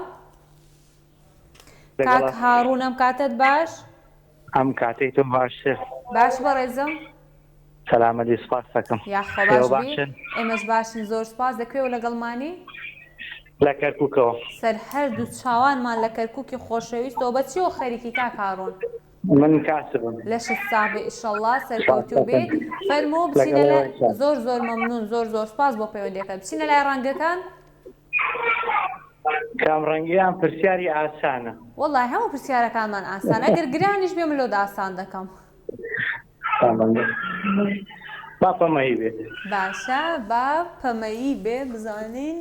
کاک هاڕون ئەم کاتەت باش ئەم کاتەی تۆ باشتر باش بەڕێزم سەلامەتی سوپاس دەکەم. یاخوا باش بی ئێمەش باشین زۆر سوپاس لە کوێوە لەگەڵمانی؟ لە کەرکوکەوە. سەر هەردوو چاوانمان لە کەرکوکی خۆشەویستەوە بە چیەوە خەریکی کاک هاڕون؟ من کاسبم. لەشت ساغ بێ ئیشەڵڵا سەرکەوتوو بیت فەرموو بچینە لای زۆر زۆر مەمنون زۆر زۆر سوپاس بۆ پەیوەندیەکەت بچینە لای ڕەنگەکان. کام ڕەنگیان پرسیاری ئاسانە. وەڵای هەموو پرسیارەکانمان ئاسانە ئەگەر گرانیش بێ من لۆت ئاسان دەکەم. با پەمەیی بێت. باشە با پەمەیی بێ بزانین.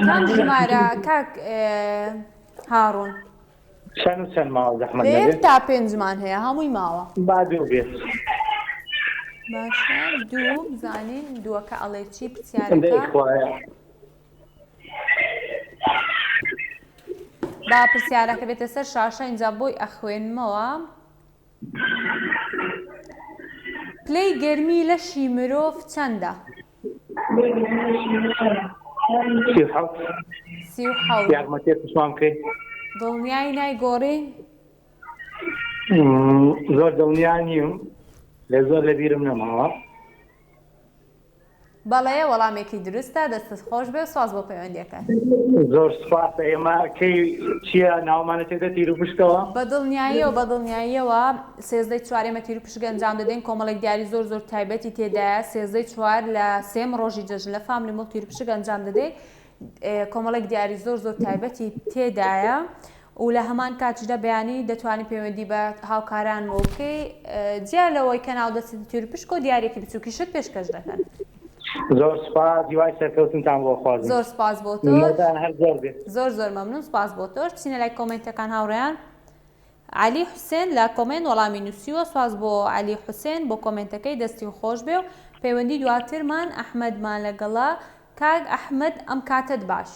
کام ژمارە کاک هاڕون؟ چەند و چەند ماوە زەحمەت لە یەک تا پێنجمان هەیە هەمووی ماوە. با دوو بێت. باشە دوو بزانین دووەکە ئەڵێ چی پرسیارەکە. با پرسیارەکە بێتە سەر شاشە اینجا بۆی ئەخوێنمەوە. پلەی گەرمی لەشی مرۆڤ چەندە؟ 37. 37. یارمەتیەکشمان بکەی. دڵنیای نایگۆڕی؟ زۆر دڵنیا نیم لە زۆر لە بیرم نەماوە. بەڵێ وەڵامێکی دروستە دەستت خۆش بێ و سوپاس بۆ پەیوەندیەکەت. زۆر سوپاس ئێمە کەی چیە ناومانە تێدە تیروپشکەوە؟ بە دڵنیاییەوە بە دڵنیاییەوە سێزدەی چوار ئێمە تیروپشک ئەنجام دەدەین کۆمەڵێک دیاری زۆر زۆر تایبەتی تێدایە سێزدەی چوار لە سێم ڕۆژی جەژن لە فاملی مۆڵ تیروپشک ئەنجام دەدەین کۆمەڵێک دیاری زۆر زۆر تایبەتی تێدایە. و لە هەمان کاتیشدا بەیانی دەتوانی پەیوەندی بە هاوکارانمەوە بکەی جیا لەوەی کە ناو دەچێتە تیروپشک و دیاریەکی بچووکیشت پێشکەش دەکەن. زۆر سوپاس هیوای سەرکەوتنتان بۆ خوازم. زۆر سپاس بۆ تۆش. نمرەتان هەر زۆر بێت. زۆر زۆر مەمنون سپاس بۆ تۆش بچینە لای کۆمێنتەکان هاوڕێیان عەلی حوسێن لە کۆمێنت وەڵامی نووسیوە سواز بۆ عەلی حوسێن بۆ کۆمێنتەکەی دەستی خۆش بێ و پەیوەندی دواترمان ئەحمەدمان لەگەڵە کاک ئەحمەد ئەم کاتەت باش.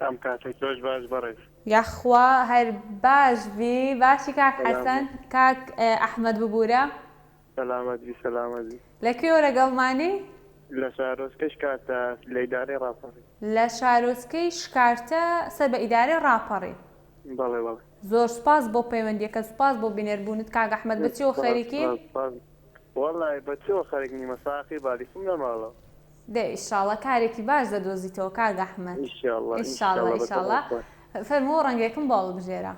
ئەم کاتەی تۆش باش بەڕێز. یاخوا هەر باش بی باشی کاک حەسەن کاک ئەحمەد ببورە. سەلامەت بی سەلامەت بی. لە کوێوە لەگەڵمانی؟ لە شارۆچکەی شکارتە لە ئیدارەی ڕاپەڕین. لە شارۆچکەی شکارتە سەر بە ئیدارەی ڕاپەڕین. بەڵێ بەڵێ. زۆر سوپاس بۆ پەیوەندیەکەت سوپاس بۆ بینەر بوونت کاک ئەحمەد بە چیەوە خەریکی؟ سوپاس سوپاس وەڵای بە چیەوە خەریک نیمە ساقی بالیفم لە ماڵەوە. دە ئیشاڵا کارێکی باش دەدۆزیتەوە کاک ئەحمەد. ئیشاڵا ئیشاڵا ئیشاڵا بە ئیشاڵا تەمای خوا. فەرموو ڕەنگێکم بۆ هەڵبژێرە.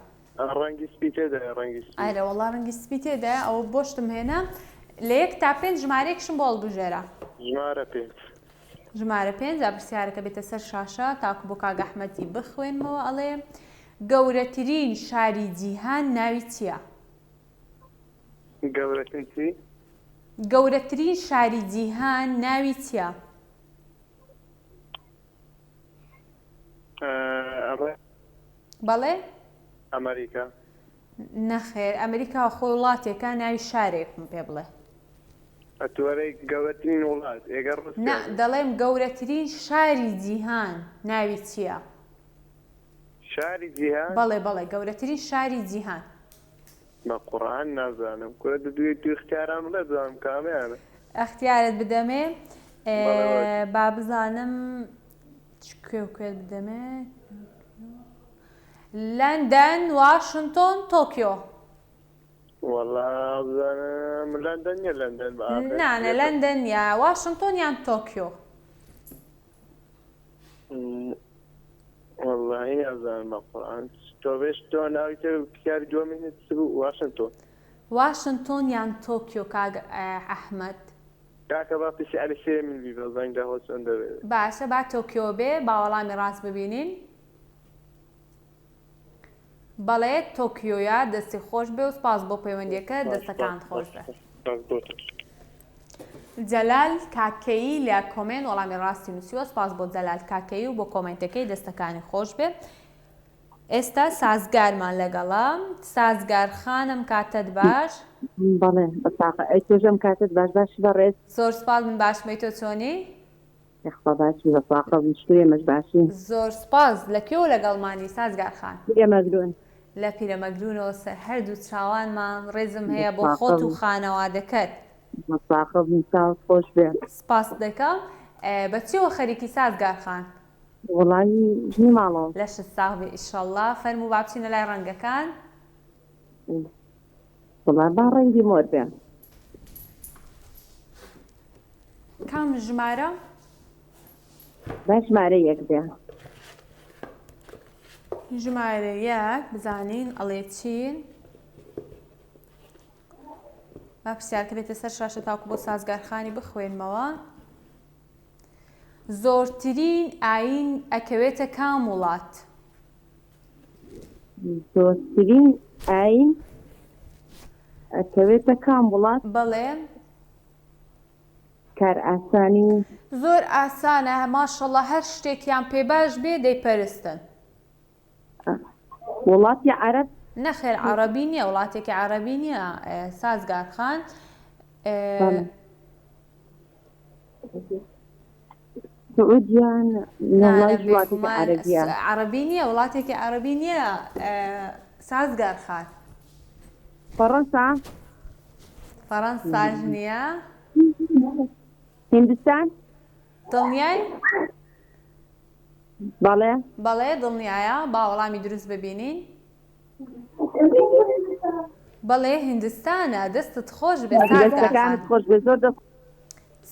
ڕەنگی سپی تێدایە ڕەنگی سپی. ئەرێ وەڵا ڕەنگی سپی تێدایە ئەوە بۆشتم هێنا لە یەک تا پێنج ژمارەیەکشم بۆ هەڵبژێرە. ژمارە پێنج. ژمارە پێنج جا پرسیارەکە بێتە سەر شاشە تاکو بۆ کاک ئەحمەدی بخوێنمەوە ئەڵێ گەورەترین شاری جیهان ناوی چییە؟ گەورەترین چی؟ گەورەترین شاری جیهان ناوی چییە؟ ئەمە بەڵێ؟ ئەمریکا. نەخێر ئەمریکا خۆی وڵاتێکە ناوی شارێکم پێ بڵێ. ئەتوەرەی گەورەترین وڵات ئێگەر ڕوسیا نا بێ. دەڵێم گەورەترین شاری جیهان ناوی چییە؟ شاری جیهان؟ بەڵێ بەڵێ گەورەترین شاری جیهان. بە قوڕئان نازانم کورە دە دووی دوو اختیاران بڵێ بزانم کامیانە. ئەختیارت بدەمێ بەڵێ واجبە. با بزانم چ کوێ و کوێت بدەمێ لەندەن واشنتۆن تۆکیۆ. وەڵا بزانم لەندەن نیە لەندەن بە ئاخر نا نا لەندەن نیە واشنتۆن یان تۆکیۆ. وەڵاهی نازانم بە قورئان تۆ بێش تۆ ناوی تر پرسیاری دووەمی چ بوو واشنتۆن. واشنتۆن یان تۆکیۆ کاک ئەحمەد. کاکە با پرسیاری سێیەمین بی بە زەنگ دەهۆ چۆن دەبێ. باشە با تۆکیۆ بێ با وەڵامی ڕاست ببینین. بەڵێ تۆکیۆیە دەستی خۆش بێ و سپاس بۆ پەیوەندیەکەت دەستەکانت خۆش بێ. سپاس بۆ تۆش. جەلال کاکەیی لە کۆمێنت وەڵامی ڕاستی نووسیوە سپاس بۆ جەلال کاکەیی و بۆ کۆمێنتەکەی دەستەکانی خۆش بێ. ئێستا سازگارمان لەگەڵە سازگار خانم کاتت باش. بەڵێ بە ساغە ئەی تۆش ئەم کاتت باش باشی بەڕێز. زۆر سپاس من باشم ئەی تۆ چۆنی؟ یاخوا باشی بە ساغە بم شکور ئێمەش باشین. زۆر سپاس لە کوێوە لەگەڵمانی سازگار خان؟ پیرەمەگرون. لە پیرەمەگرونەوە سەر هەردوو چاوانمان ڕێزم هەیە بۆ خۆت و خانەوادەکەت. بە ساغە بم چاوت خۆش بێ. سپاست دەکەم بە چیەوە خەریکی سازگار خان؟ وەڵایی ژنی ماڵەوەم. لەشت ساغ بێ ئیشەڵا. فەرموو با بچینە لای ڕەنگەکان. وەڵا با ڕەنگی مۆر بێ. کام ژمارە؟ با ژمارە یەک بێ. ژمارە یەک بزانین ئەڵێ چی؟ با پرسیارکە بێتە سەر شاشە تاکو بۆ سازگارخانی بخوێنمەوە. زۆرترین ئایین ئەکەوێتە کام وڵات؟ زۆرترین ئایین ئەکەوێتە کام وڵات؟ بەڵێ. کار ئاسانی. زۆر ئاسانە ماشەڵا هەر شتێکیان پێ باش بێ دەیپەرستن. وڵاتی عەرەب؟ نەخێر عەڕەبی نیە وڵاتێکی عەڕەبی نیە سازگار خان. سعودیە وڵاتێکی عەرەبیە. عەڕەبی نیە وڵاتێکی عەڕەبی نیە سازگار خان. فەڕەنسا؟ فەڕەنساش نیە. هیندستان؟ دڵنیای؟ بەڵێ. بەڵێ دڵنیایە با وەڵامی دروست ببینین. بەڵێ هیندستانە دەستت خۆش بێ دەستەکانت خۆش بێ زۆر دەست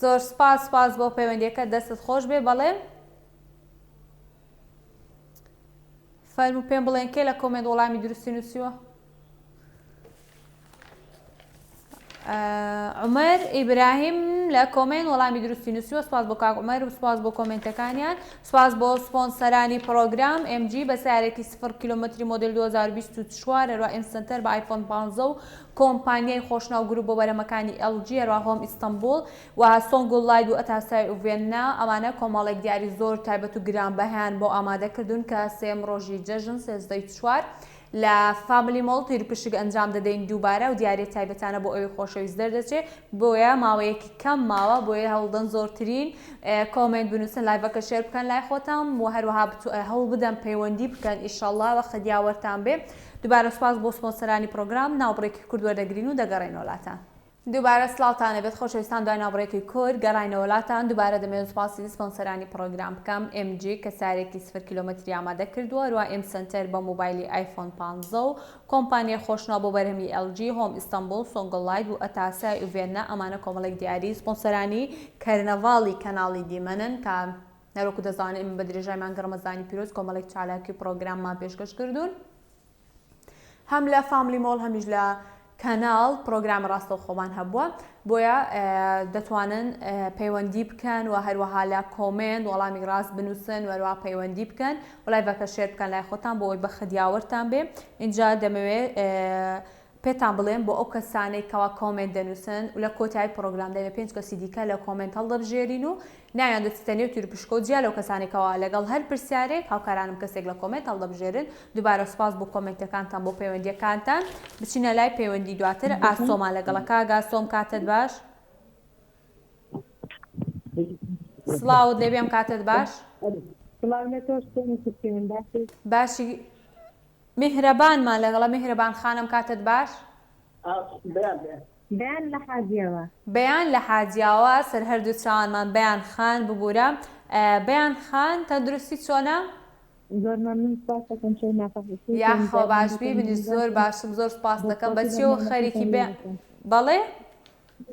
زۆر سپاس سپاس بۆ پەیوەندیەکە دەستت خۆش بێ بەڵێ فەرموو پێم بڵێن کێ لە کۆمێنت وەڵامی دروستی نووسیوە؟ عومەر ئیبراهیم لە کۆمێنت وەڵامی دروستی نووسیوە سوپاس بۆ کاک عومەر و سوپاس بۆ کۆمێنتەکانیان سوپاس بۆ سپۆنسەرانی پڕۆگرام ئێم جی بە سەیارێکی سفر کیلۆمەتری مۆدێل 2024 هەروە ئێم سەنتەر بە ئایفۆن 15 و کۆمپانیای خۆشناو گروپ بۆ بەرهەمەکانی ئێڵ جی هەروە هۆم ئیستەنبوڵ و سۆنگوڵ لایت و ئەتاسای و ڤێننا ئەمانە کۆمەڵێک دیاری زۆر تایبەت و گرانبەهایان بۆ ئامادە کردوون کە سێیەم ڕۆژی جەژن 13 ی چوار لە فاملی مۆڵ تیروپشک ئەنجام دەدەین دووبارە ئەو دیاریە تایبەتانە بۆ ئەوی خۆشەویست دەردەچێ بۆیە ماوەیەکی کەم ماوە بۆیە هەوڵدەن زۆرترین کۆمێنت بنووسن لایڤەکە share بکەن لای خۆتان و هەروەها هەوڵ بدەن پەیوەندی بکەن ئیشەڵڵا وەخت یاوەرتان بێ دووبارە سوپاس بۆ سپۆنسەرانی پرۆگرام ناوبڕێکی کورت وەردەگرین و دەگەڕێینەوە لاتان. دووبارە سڵاوتان لێبێت خۆشەویستان دوای ناوبڕێکی کورت گەڕاینەوە لاتان دووبارە دەمەوێت سوپاسی سپۆنسەرانی پڕۆگرام بکەم ئێم جی کە سارێکی سفر کیلۆمەتری ئامادە کردووە هەروا ئێم سەنتەر بە مۆبایلی ئایفۆن پانزە و کۆمپانیای خۆشناو بۆ بەرهەمی ئێڵ جی هۆم ئیستەنبوڵ سۆنگڵ لایت و ئەتاسای ئوڤێننا ئەمانە کۆمەڵێک دیاری سپۆنسەرانی کەرنەڤاڵی کەناڵی دیمەنن کە هەروەکو دەزانن ئێمە بە درێژای مانگی ڕەمەزانی پیرۆز کۆمەڵێک چالاکی و پڕۆگراممان پێشکەش کردوون. هەم لە فاملی مۆڵ هەمیش لە کەناڵ پرۆگرامی ڕاستەوخۆمان هەبووە بۆیە دەتوانن پەیوەندی بکەن و هەروەها لە کۆمێنت وەڵامی ڕاست بنووسن وەروە پەیوەندی بکەن و لایڤەکە share بکەن لای خۆتان بۆ ئەوەی بەخت یاوەرتان بێ اینجا دەمەوێت پێتان بڵێم بۆ ئەو کەسانەی کەوا کۆمێنت دەنووسن و لە کۆتایی پرۆگرام دەبێت پێنج کەسی دیکە لە کۆمێنت هەڵدەبژێرین و ناویان دەچێتە نێو تیروپشکەوە جیا لەو کەسانەی کەوا لەگەڵ هەر پرسیارێک هاوکارانم کەسێک لە کۆمێنت هەڵدەبژێرن دووبارە سوپاس بۆ کۆمێنتەکانتان بۆ پەیوەندیەکانتان بچینە لای پەیوەندی دواتر ئاسۆمان لەگەڵە کاک ئاسۆم کاتت باش سڵاوت لێبێ ئەم کاتت باش سڵاو لە تۆش چۆنی کچی من باشی باشی میهرەبانمان لەگەڵە میهرەبان خانم کاتت باش. بەیان بەیان. بەیان لە حاجیاوا. بەیان لە حاجیاوا سەر هەردوو چاوانمان بەیان خان ببورە بەیان خان تەندروستی چۆنە؟ زۆر مەمنون سوپاس دەکەم شەو ناخۆش یاخوا باش بی منیش زۆر باشم زۆر سوپاست دەکەم بە چیەوە خەریکی بێ بەڵێ؟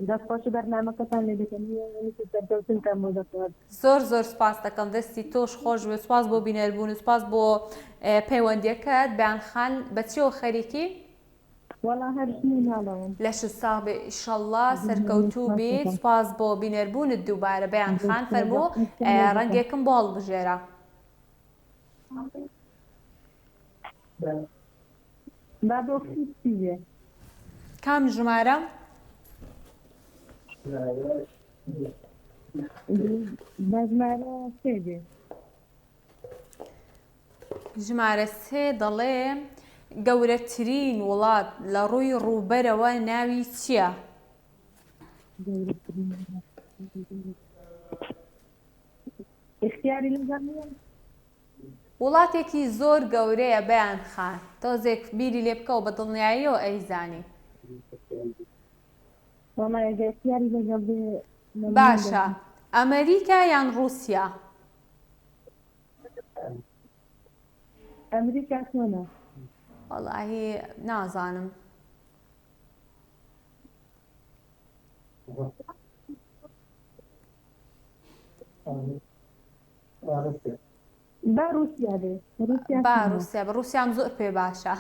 دەست خۆشی بەرنامەکەتان لێ دەکەم هیوای سەرکەوتنتان بۆ دەخوازم. زۆر زۆر سوپاست دەکەم دەستی تۆش خۆش بێت سوپاس بۆ بینەربوون و سوپاس بۆ پەیوەندیەکەت بەیان خان بە چیەوە خەریکی؟ وەڵا هەر ژنی ماڵەوەم. لەشت ساغ بێ ئیشەڵڵا سەرکەوتوو بیت سوپاس بۆ بینەربوونت دووبارە بەیان خان فەرموو ڕەنگێکم بۆ هەڵبژێرە. با بۆ کچی سپی بێ. کام ژمارە؟ با ژمارە سێ بێ. ژمارە سێ دەڵێ گەورەترین وڵات لە ڕووی ڕووبەرەوە ناوی چییە؟ ئیختیاری لەگەڵ نییە؟ وڵاتێکی زۆر گەورەیە بەیان خان تۆزێک بیری لێ بکەوە بە دڵنیاییەوە ئەیزانی. وەڵا ئەگەر ئیختیاری لەگەڵ بێ مەمنون باشە دەبم. ئەمەریکا یان ڕووسیا؟ ئەمریکا چۆنە؟ وەڵاهی نازانم. با رووسیا بێ رووسیا با رووسیا بە رووسیام زۆر پێ باشە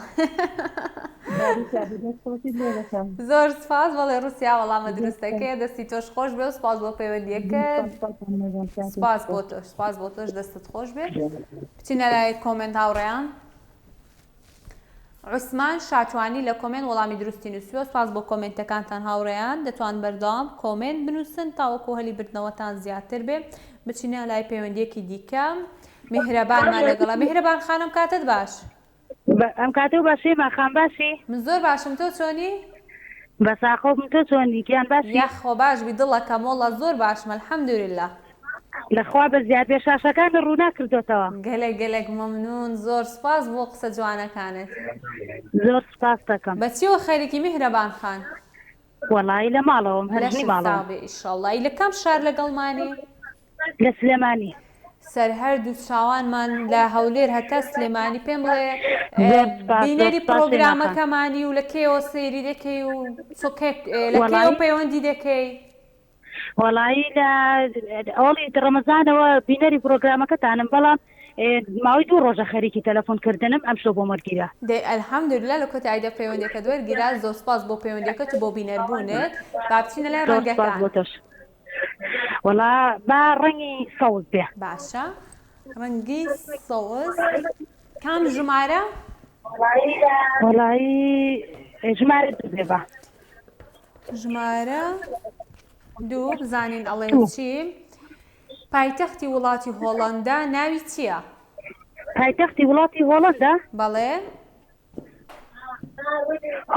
زۆر سپاس بەڵێ رووسیا وەڵامە دروستەکەی دەستی تۆش خۆش بێ و سپاس بۆ پەیوەندیەکە سپاس بۆ تۆش سپاس بۆ تۆش دەستت خۆش بێ بچینە لای کۆمێنت هاوڕێیان عوسمان شاتوانی لە کۆمێنت وەڵامی دروستی نووسیوە سوپاس بۆ کۆمێنتەکانتان هاوڕێیان دەتوان بەردەوام کۆمێنت بنووسن تاوەکو هەلی بردنەوەتان زیاتر بێ بچینە لای پەیوەندیەکی دیکە میهرەبانمان لەگەڵە میهرەبان خانم کاتت باش ئەم کاتە و باشی ماخان باشی من زۆر باشم تۆ چۆنی بەساخۆ من تۆ چۆنی گیان باشی یاخوا باش بی دڵەکەم وەڵا زۆر باشم الحمدللە. لە خوا بە زیاد بێ شاشەکانت ڕووناک کردۆتەوە. گەلەک گەلەک مەمنون زۆر سوپاس بۆ قسە جوانەکانت. زۆر سوپاست دەکەم. بە چیەوە خەریکی میهرەبان خان؟ وەڵایی لە ماڵەوەم هەر ژنی لەشت ماڵەوەم. ساغ بێ ئیشەڵا. ی لە کام شار لەگەڵمانی؟ لە سلێمانی. سەر هەردوو چاوانمان لە هەولێر هەتا سلێمانی پێم بڵێ زۆر سوپاس زۆر بینەری سوپاس شەیما خان. پڕۆگرامەکەمانی و لە کەیەوە سەیری دەکەی و چۆ کێ لە کەیەوە وەڵایی پەیوەندی دەکەی؟ وەڵایی لە ئەوەڵی ڕەمەزانەوە بینەری پرۆگرامەکەتانم بەڵام. ماوەی دوو ڕۆژە خەریکی تەلەفۆن کردنم ئەمشەو بۆم وەرگیرا. دەی الحمدللە لە کۆتاییدا پەیوەندیەکەت وەرگیرا زۆر سوپاس بۆ پەیوەندیەکەت و بۆ بینەربوونت با بچینە لای زۆر سوپاس ڕەنگەکان. بۆ تۆش. وەڵا با ڕەنگی سەوز بێ. باشە ڕەنگی سەوز کام ژمارە؟ وەڵایی ژمارە دوو بێ با. ژمارە دوو بزانین ئەڵێ چی؟ پایتەختی وڵاتی هۆڵەندا ناوی چییە؟ پایتەختی وڵاتی هۆڵەندا؟ بەڵێ.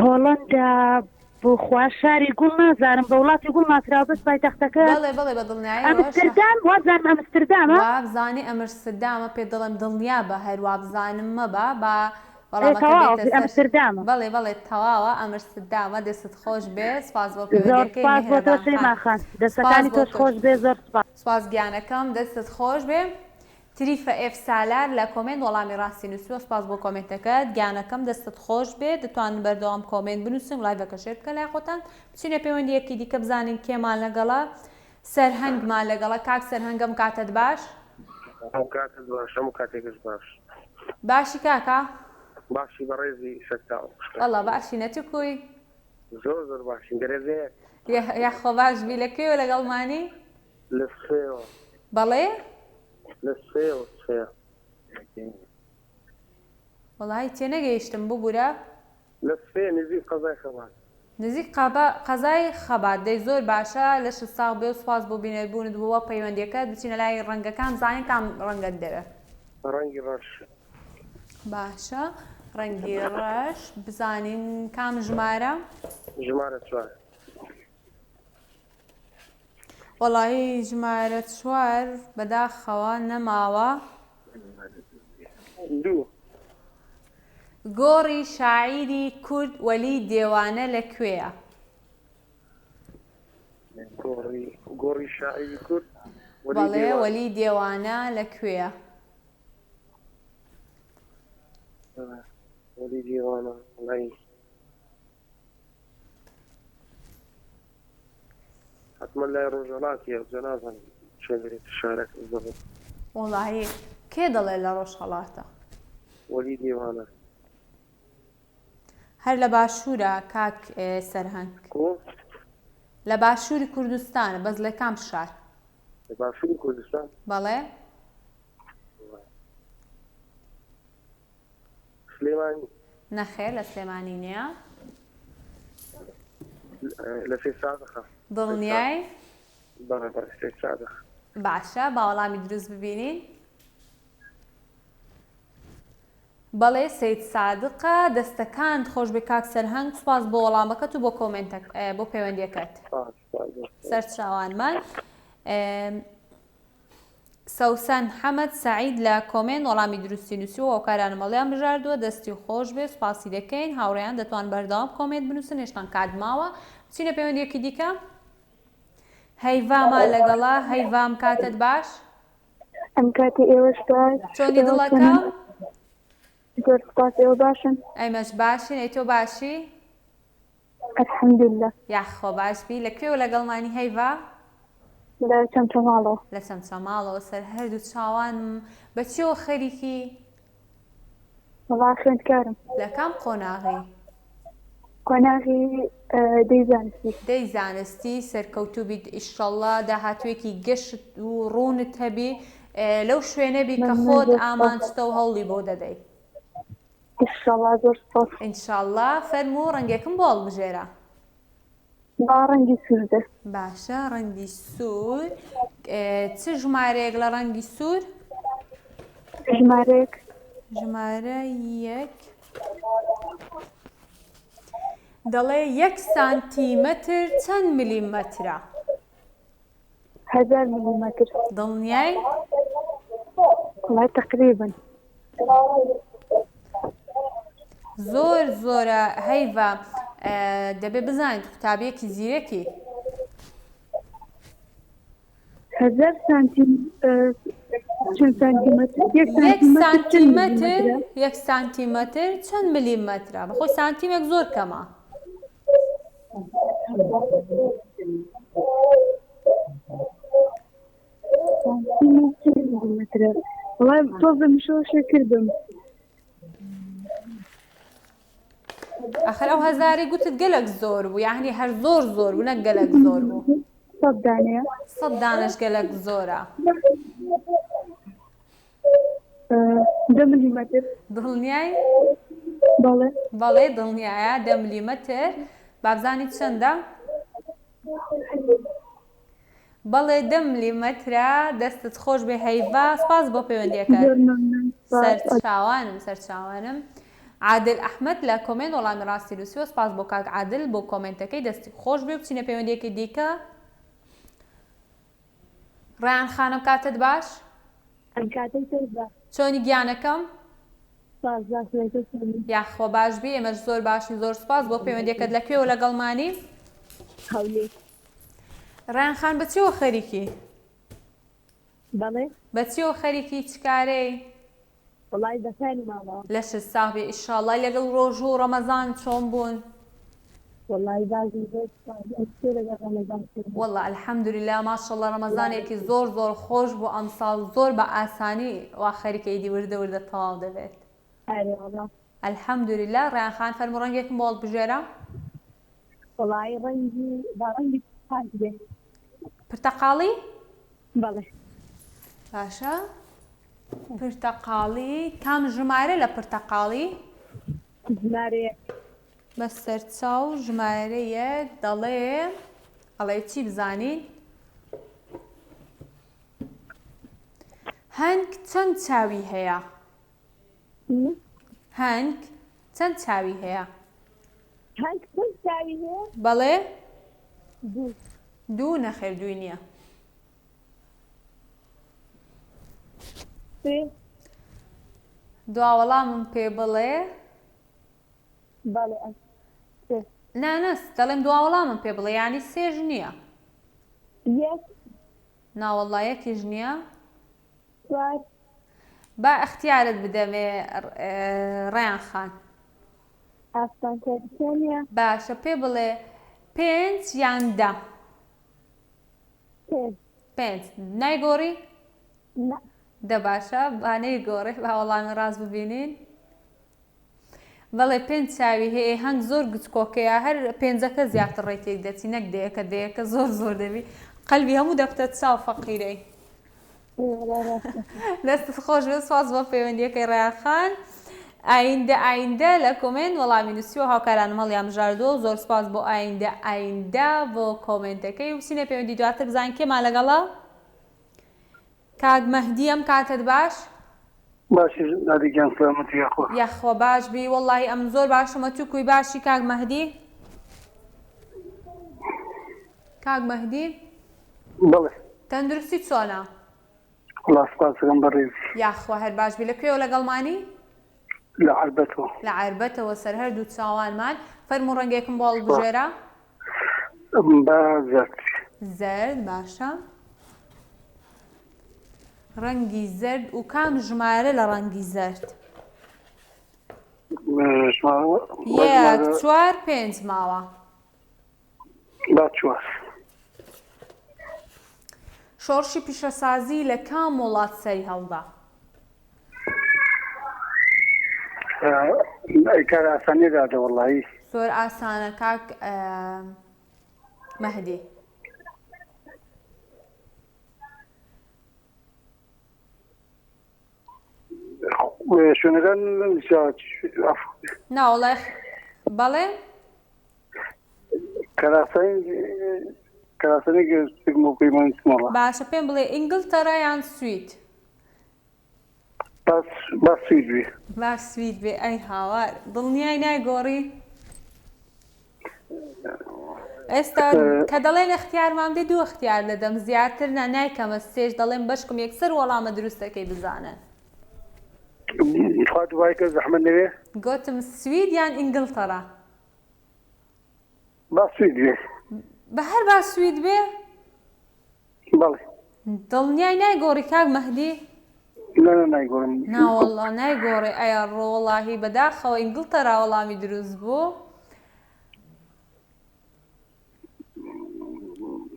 هۆڵەندا بۆخوا شاری گوڵ نازانم بە وڵاتی گوڵ ناسراوە بەس پایتەختەکە بەڵێ بەڵێ بە دڵنیایەوە ئەمستردام وابزانم ئەمستردامە وابزانی ئەمرسدامە پێ دەڵێم دڵنیا بە هەر وابزانم مەبە با وەڵامەکە تەواو بێتە سەر ئەمستردامە بەڵێ بەڵێ تەواوە ئەمرسدامە دەستت خۆش بێ سپاس بۆ زۆر پەیوەندیەکەی سپاس بۆ تۆ میهرەبان خان شەیما خان سپاس دەستەکانی بۆ تۆش تۆش خۆش بێ زۆر سپاس. سپاس گیانەکەم دەستت خۆش بێ. تریفە ئێف سالار لە کۆمێنت وەڵامی ڕاستی نوسیوە سوپاس بۆ کۆمێنتەکەت گیانەکەم دەستت خۆش بێت دەتوانن بەردەوام کۆمێنت بنوسن و لایڤەکە share بکەن لای خۆتان بچینە پەیوەندیەکی دیکە بزانین کێمان لەگەڵە سەرهەنگمان لەگەڵە کاک سەرهەنگ ئەم کاتەت باش. ئەم کاتت باش هەموو کاتێکت باش. باشی کاکە؟ باشی بەڕێزی سەرچاوە خوشکە. وەڵا باشی نە توکوی؟ زۆر زۆر باشین دەرەجەیەک. یاخوا باش بی لە کوێوە لەگەڵمانی؟ لە سفەیەوە. بەڵێ؟ لە سفەیەوە سفەیە. وەڵاهی تێنەگەیشتم ببورە. لە سفەیە نزیک قەزای خەبات. نزیک قەزای خەبات دەی زۆر باشە لەشت ساغ بێ و سوپاس بۆ بینەر بوونت بۆ پەیوەندیەکەت بچینە لای ڕەنگەکان بزانین کام ڕەنگەت دەوێ. ڕەنگی ڕەش. باشە ڕەنگی ڕەش بزانین کام ژمارە؟ ژمارە چوار. وەڵایی ژمارە چوار بەداخەوە نەماوە. دوو. گۆڕی شاعیری کورد وەلی دێوانە لە کوێیە؟ گۆڕی گۆڕی شاعیری کورد وەلی بەڵێ دێوانە. وەلی دێوانە لە کوێیە؟ وەلی دێوانە وەڵایی حەتمەن لای ڕۆژهەڵاتیە جا نازانم چۆن دەبێتە شارەکە بزەبت. وەڵاهی کێ دەڵێ لە ڕۆژهەڵاتە؟ وەلی دێوانە. هەر لە باشوورە کاک سەرهەنگ. کو؟ لە باشووری کوردستانە بەس لە کام شار؟ لە باشووری کوردستان؟ بەڵێ. سلێمانی. نەخێر لە سلێمانی نییە. لە سەیدسادقە. دڵنیای؟ بەڵێ بەڵێ سەیدسادق. باشە با وەڵامی دروست ببینین. بەڵێ سەیدسادقە دەستەکانت خۆشبێ کاک سەرهەنگ سوپاس بۆ وەڵامەکەت و بۆ کۆمێنتە بۆ پەیوەندیەکەت. سەرچاوانمان. سەوسەن حەمەد سەعید لە کۆمێنت وەڵامی دروستی نووسیوە هۆکارانم هەڵیان بژاردووە دەستی خۆش بێ سوپاسی دەکەین هاوڕێیان دەتوان بەردەوام کۆمێنت بنووسن هێشتان کات ماوە بچینە پەیوەندیەکی دیکە هەیڤامان لەگەڵە هەیڤام کاتت باش ئەم کاتی ئێوەش باش چۆنی دڵەکەم زۆر سپاس ئێوە باشن ئەیمەش باشین ئەی تۆ باشی الحمدللە. یاخوا باش بی لە کوێوە لەگەڵمانی هەیڤا؟ لە چەمچەماڵەوە. لە چەمچەماڵەوە سەر هەردوو چاوانم بە چیەوە خەریکی؟ وەڵا خوێندکارم. لە کام قۆناغی؟ قۆناغی دەی زانستی. دەی زانستی سەرکەوتوو بیت ئیشەڵا داهاتوویەکی گەشت و ڕوونت هەبی لەو شوێنە بی کە مەمنون خۆت زۆر سوپاس. ئامانجتە و هەوڵی بۆ دەدەی. ئیشەڵا زۆر سوپاس. ئینشاڵا فەرموو ڕەنگێکم بۆ هەڵبژێرە. با ڕەنگی سوور بێ. باشە ڕەنگی سوور چ ژمارەیەک لە ڕەنگی سوور؟ ژمارەیەک. ژمارە یەک دەڵێ یەک سانتیمەتر چەند ملیمەترە؟ هەزار ملیمەتر. دڵنیای؟ وەڵای تەقریبەن. زۆر زۆرە هەیڤە دەبێ بزانیت قوتابیەکی زیرەکی. هەزار سانتیم چەند سانتیمەتر؟ یەک یەک سانتیمەتر چەند سانتیمەتر ملیمەترە؟ یەک سانتیمەتر چەند ملیمەترە؟ بەخۆی سانتیمێک زۆر کەمە. وەڵای تۆزە مشەوشێ کردم. ئەخر ئەو هەزارەی گوتت گەلەک زۆر بوو یعنی هەر زۆر زۆر بوو نەک گەلەک زۆر بوو. سەد دانەیە. سەد دانەش گەلەک زۆرە. دە ملیمەتر. دڵنیای؟ بەڵێ. بەڵێ دڵنیایە دە ملیمەتر. بابزانی چەندە؟ بەڵێ دە ملیمەترە دەستت خۆش بێ هەیڤا سپاس بۆ پەیوەندیەکەت. زۆر مەمنون سپاس. سەرچاوانم سەرچاوانم. عادل ئەحمەد لە کۆمێنت وەڵامی ڕاستی نووسیوە سپاس بۆ کاک عادل بۆ کۆمێنتەکەی دەستی خۆش بێ و بچینە پەیوەندیەکی دیکە. ڕەیان خانم کاتت باش. ئەم کاتەی تۆش باش. چۆنی گیانەکەم؟ سپاس باشم ئەی تۆ چۆنی؟ یاخوا باش بی ئێمەش زۆر باشین زۆر سپاس بۆ پەیوەندیەکەت لە کوێوە لەگەڵمانی؟ هەولێر. ڕەیان خان بە چیەوە خەریکی؟ بەڵێ؟ بە چیەوە خەریکی چ کارەی؟ وەڵای بە کاری ماڵەوە. لەشت ساغ بێ ئیشاڵڵا لەگەڵ ڕۆژوو و ڕەمەزان چۆن بوون؟ وەڵای باش بوو زۆر سوپاس ئەی تۆ لەگەڵ ڕەمەزان چۆن بوو؟ وەڵا الحمدللە ماشاءاللە ڕەمەزانێکی زۆر زۆر خۆش بوو ئەمساڵ زۆر بە ئاسانی وا خەریکە ئیدی وردە وردە تەواو دەبێت. ئەرێ وەڵا. الحمدللە ڕەیان خان فەرموو ڕەنگێکم بۆ هەڵبژێرە. وەڵایی ڕەنگی با ڕەنگی پاک بێ. پرتەقاڵی؟ بەڵێ. باشە پرتەقاڵی کام ژمارە لە پرتەقاڵی؟ ژمارە یەک. بە سەرچاو ژمارە یەک دەڵێ ئەڵێ چی بزانین؟ هەنگ چەند چاوی هەیە؟ هەنگ چەند چاوی هەیە؟ هەنگ چەند چاوی هەیە؟ بەڵێ. دوو. دوو نەخێر دووی نییە. سێ. دوا وەڵامم پێ بڵێ. بەڵێ سێ. نا نا دەڵێم دوا وەڵامم پێ بڵێ یانی سێش نییە. یەک. ناوەڵا یەکیش نییە. چوار. با ئەختیارت بدەمێ ڕەیان خان. ئاسانکاری تیا نییە. باشە پێ بڵێ پێنج یان دە؟ پێنج. پێنج نایگۆڕی؟ نا. دە باشە با نەیگۆڕێ با وەڵامی ڕاست ببینین. بەڵێ پێنج چاوی هەیە هەنگ زۆر گچکۆکەیە هەر پێنجەکە زیاتر ڕێی تێک دەچی نەک دەیەکە دەیەکە زۆر زۆر دەبی قەلبی هەموو دەبتە چاو فەقیرەی. دەستت خۆش بێت سواز بۆ پەیوەندیەکەی ڕەیان خان ئایندە ئایندە لە کۆمێنت وەڵامی نووسیوە هاوکارانم هەڵیان بژاردووە و زۆر سپاس بۆ ئایندە ئایندە بۆ کۆمێنتەکەی و بچینە پەیوەندی دواتر بزانین کێمان لەگەڵە کاک مەهدی ئەم کاتەت باش باشی نادی گیان سلامەتی یاخوا. یاخوا باش بی وەڵاهی ئەمن زۆر باشم ئەتوو کوی باشی کاک مەهدی کاک مەهدی بەڵێ. تەندروستی چۆنە؟ وەڵا سوپاس دەکەم بەڕێزی. یاخوا هەر باش بی لە کوێوە لەگەڵمانی؟ لە عەربەتەوە. لە عەربەتەوە سەر هەردوو چاوانمان. فەرموو ڕەنگێکم بۆ هەڵبژێرە. با زەرد. زەرد باشە. ڕەنگی زەرد و کام ژمارە لە ڕەنگی زەرد؟ یەک چوار پێنج ماوە. با چوار. شۆڕشی پیشەسازی لە کام وڵات سەری هەڵدا؟ ئەی کار ئاسان نیە دادە وەڵایی. زۆر ئاسانە کاک مەهدی. شوێنەکان نا وەڵای بەڵێ. باشە پێم بڵێ ئینگلتەرا یان سوید؟ با سوید بێ. با سوید بێ ئەی هاوار دڵنیای نایگۆڕی؟ ئێستا کە دەڵێن اختیارمان دێ دوو اختیار دەدەم زیاتر نا نایکەمە سێش دەڵێم بەشکم یەکسەر وەڵامە دروستەکەی بزانن. خوا دوای کە زەحمەت نەوێ. گۆتم سوید یان ئینگلتەرا؟ با سوید بێ. بە هەر با سوید بێ؟ بەڵێ. دڵنیای نایگۆڕی کاک مەهدی؟ نا نا نایگۆڕم. نا وەڵا نایگۆڕێ ئەیەڕۆ وەڵاهی بەداخەوە ئینگڵتەرا وەڵامی دروست بوو.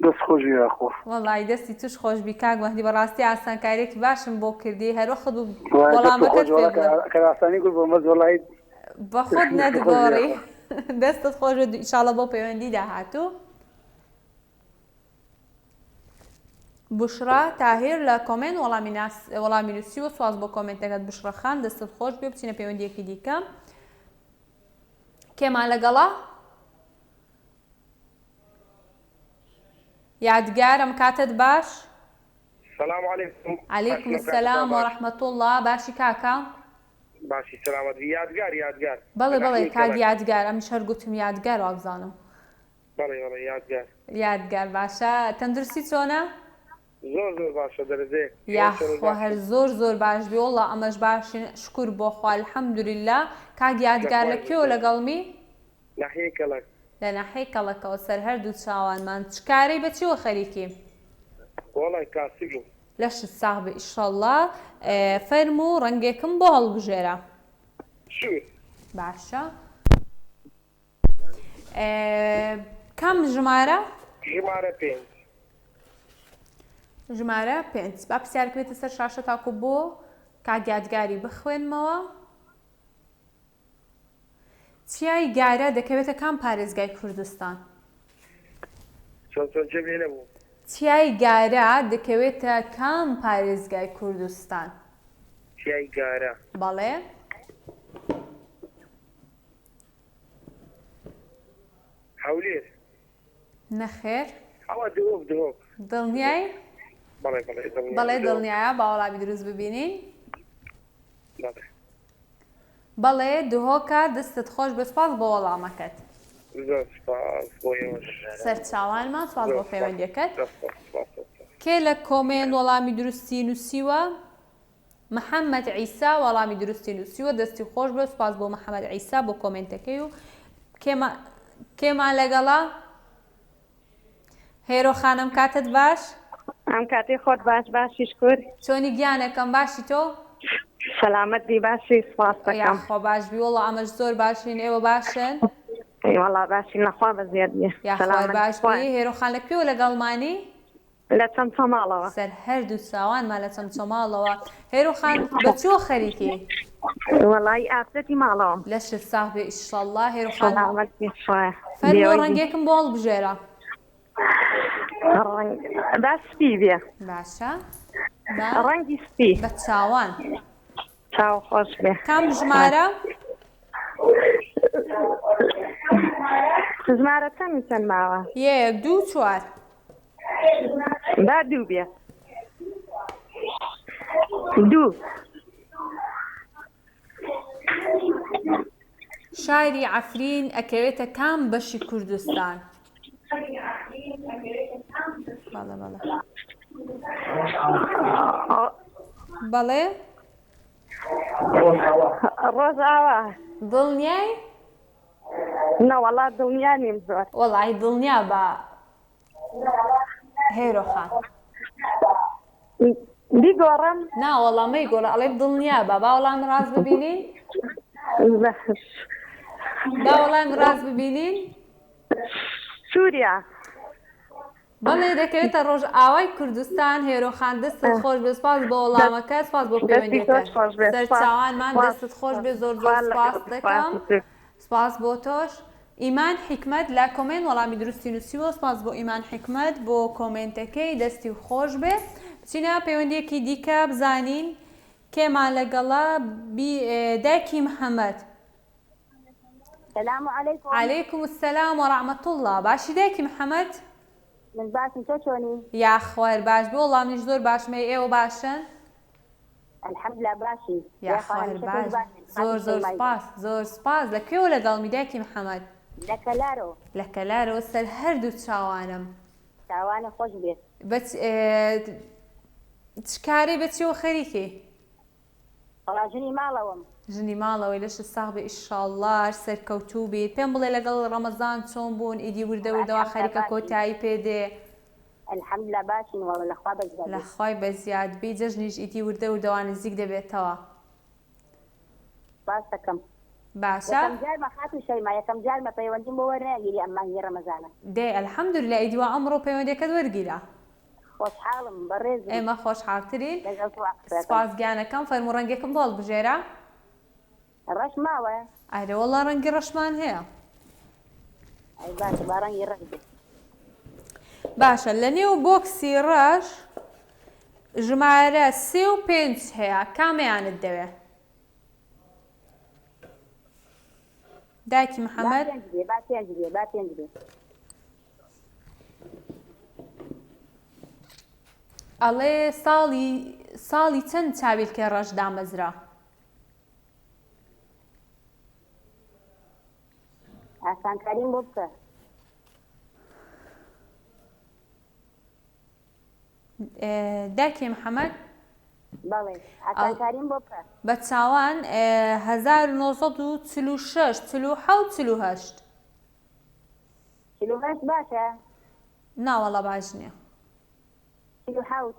دەست خۆش بی یاخوا. وەڵایی دەستی توش خۆش بی کاک مەهدی بەڕاستی ئاسانکاریەکی باشم بۆ کردی هەروەخت بوو وای دەست وەڵامەکەت خۆش پێ وەڵا بڵێم کە ئاسانی گوت بۆم بەس وەڵایی بەخۆت دەست خۆش بی نەتگۆڕی یاخوا. دەستت خۆش بێت ئیشاڵڵە بۆ پەیوەندی داهاتوو. بوشڕا تاهیر لە کۆمێنت وەڵامی ناس وەڵامی نووسیوە سواز بۆ کۆمێنتەکەت بوشڕا خان دەستت خۆش بێ بچینە پەیوەندیەکی دیکە کێمان لەگەڵە یادگار ئەم کاتەت باش سلام علیکم علیکم السلام و رحمة اللە باشی کاکە باشی سلامت بی یادگار یادگار بەڵێ بەڵێ کاک یادگار ئەمنیش هەر گوتم یادگار وابزانم بەڵێ بەڵێ یادگار. یادگار باشە تەندروستی چۆنە؟ زۆر زۆر باشە دەرەجەیەک. یاخوا هەر زۆر زۆر باش بی وەڵا ئەمەش باشین شکور بۆ خوا الحمدللە کاک یادگار لە کوێوە لەگەڵمی؟ ناحیەی کەڵەک. لە ناحیەی کەڵەکەوە سەر هەردوو چاوانمان چ کارەی بە چیوە خەریکی؟ وەڵای کاسبین. لەشت ساغ بێ ئیشەڵا فەرموو ڕەنگێکم بۆ هەڵبژێرە. سوور. باشە. کام ژمارە؟ ژمارە پێنج. ژمارە پێنج با پرسیارەکە بێتە سەر شاشە تاکو بۆ کاک یادگاری بخوێنمەوە. چیای گارە دەکەوێتە کام پارێزگای کوردستان؟ چۆن چۆن جێم لێ نەبوو. چیای گارە دەکەوێتە کام پارێزگای کوردستان؟ چیای گارە. بەڵێ. هەولێر. نەخێر. ئەوە دهۆک دهۆک. دڵنیای؟ بەڵێ بەڵێ دڵنیام. بەڵێ دڵنیایە با وەڵامی دروست ببینین. بەڵێ. بەڵێ دهۆکە دەستت خۆش بێ سوپاس بۆ وەڵامەکەت. زۆر سوپاس بۆ ئێوەش. سەرچاوانمان سوپاس بۆ پەیوەندیەکەت. زۆر سوپاس سوپاس. کێ لە کۆمێنت وەڵامی دروستی نووسیوە؟ محمد عیسا وەڵامی دروستی نووسیوە دەستی خۆش بێت سوپاس بۆ محمد عیسا بۆ کۆمێنتەکەی و کێما کێمان لەگەڵە هێرۆ خانم کاتت باش ئەم کاتی خۆت باش باشی شکر چۆنی گیانەکەم باشی تۆ سەلامەت بی باشی سپاس دەکەم یاخوا باش بی وەڵا ئەمەش زۆر باشین ئێوە باشن ئەی وەڵا باشین لەخوا بەزیاد بی یاخوا باش بی هێرۆ خان لە کوێوە لەگەڵمانی لە چەمچەماڵەوە. سەر هەردوو چاوانمان لە چەمچەماڵەوە. هێرۆ خان بە چۆ خەریکی؟ وەڵایی ئافرەتی ماڵەوەم. لەشت ساغ بێ ئیشەڵڵا هێرۆ خان. سەلامەت بی خوایە. فەرموو ڕەنگێکم بۆ هەڵبژێرە. ڕەنگ با سپی بێ. باشە. با ڕەنگی سپی. بە چاوان. چاو خۆش بێ. کام ژمارە؟ ژمارە چەند چەند ماوە؟ یەک دوو چوار. با دوو بێ. دوو. شاری عەفرین ئەکەوێتە کام بەشی کوردستان؟ بەڵێ بەڵێ. بەڵێ. ڕۆژئاوا. دڵنیای؟ نەوەڵا دڵنیا نیم زۆر. وەڵی دڵنیا بە هێرۆ خان. بیگۆڕم؟ نا وەڵا مەیگۆڕە ئەڵێ دڵنیا بە با وەڵامی ڕاست ببینین. با وەڵامی ڕاست ببینین. سووریا. بەڵێ دەکەوێتە ڕۆژئاوای کوردستان هێرۆ خان دەستت خۆش بێ سپاس بۆ وەڵامەکە سپاس بۆ پەیوەندیەکەت سەرچاوانمان دەستت خۆش بێ زۆر زۆر سپاس دەکەم سپاس بۆ تۆش ئیمان حیکمەت لە کۆمێنت وەڵامی دروستی نووسیوە سپاس بۆ ئیمان حیکمەت بۆ کۆمێنتەکەی دەستی خۆش بێ بچینە پەیوەندیەکی دیکە بزانین کێمان لەگەڵە دایکی محەممەد سلام علیکم. علیکم السلام و رحمة اللە باشی دایکی محمد؟ من باشم تۆ چۆنی؟ یاخوا هەر باش بی وەڵا منیش زۆر باشم ئەی ئێوە باشن؟ الحمدللە باشین یاخوا هەر باش زۆر زۆر سوپاس زۆر سوپاس لە کوێوە لەگەڵمی دایکی محمد؟ لە کەلارەوە. لە کەلارەوە سەر هەردوو چاوانم. چاوانت خۆش بێت. بەچ چ کارەی بە چیەوە خەریکی؟ وەڵا ژنی ماڵەوەم. ژنی ماڵەوەی لەشت ساغ بێ ئیشاڵڵا هەر سەرکەوتوو بیت پێم بڵێ لەگەڵ ڕەمەزان چۆن بوون ئیدی وردە وردە وا خەریکە کۆتایی پێ دێ. الحمدللە باشین وەڵا لە خوا بەزیاد لە بی. خوای بەزیاد بی جەژنیش ئیدی وردە وردە وا نزیک دەبێتەوە. سپاست دەکەم. باشە. یەکەم جارمە خاتوو شەیما یەکەم جارمە پەیوەندیم بۆ وەرنەگیری ئەم مانگی ڕەمەزانە. دەی الحمدللە ئیدی وا ئەمڕۆ پەیوەندیەکەت وەرگیرا. خۆشحاڵم بەڕێزم. ئێمە خۆشحاڵترین. لەگەڵ تۆ قسەکەم. سپاس گیانەکەم فەرموو ڕەنگێکم بۆ هەڵبژێرە. ڕەش ماوە؟ ئەرێ وەڵا ڕەنگی ڕەشمان هەیە. ئەی باشە با ڕەنگی ڕەش بێ. باشە لە نێو بۆکسی ڕەش ژمارە سێ و پێنج هەیە کامەیانت دەوێ؟ دایکی محەممەد با پێنج بێ با پێنج بێ ئەڵێ ساڵی ساڵی چەند چاویلکەی ڕەش دامەزرا؟ ئاسانکاریم بۆ بکە. دایکی محەممەد بەڵێ ئاسانکاریم بۆ بکە. بە چاوان 1946 47 48 48 باشە؟ ناوەڵا باش نییە. 47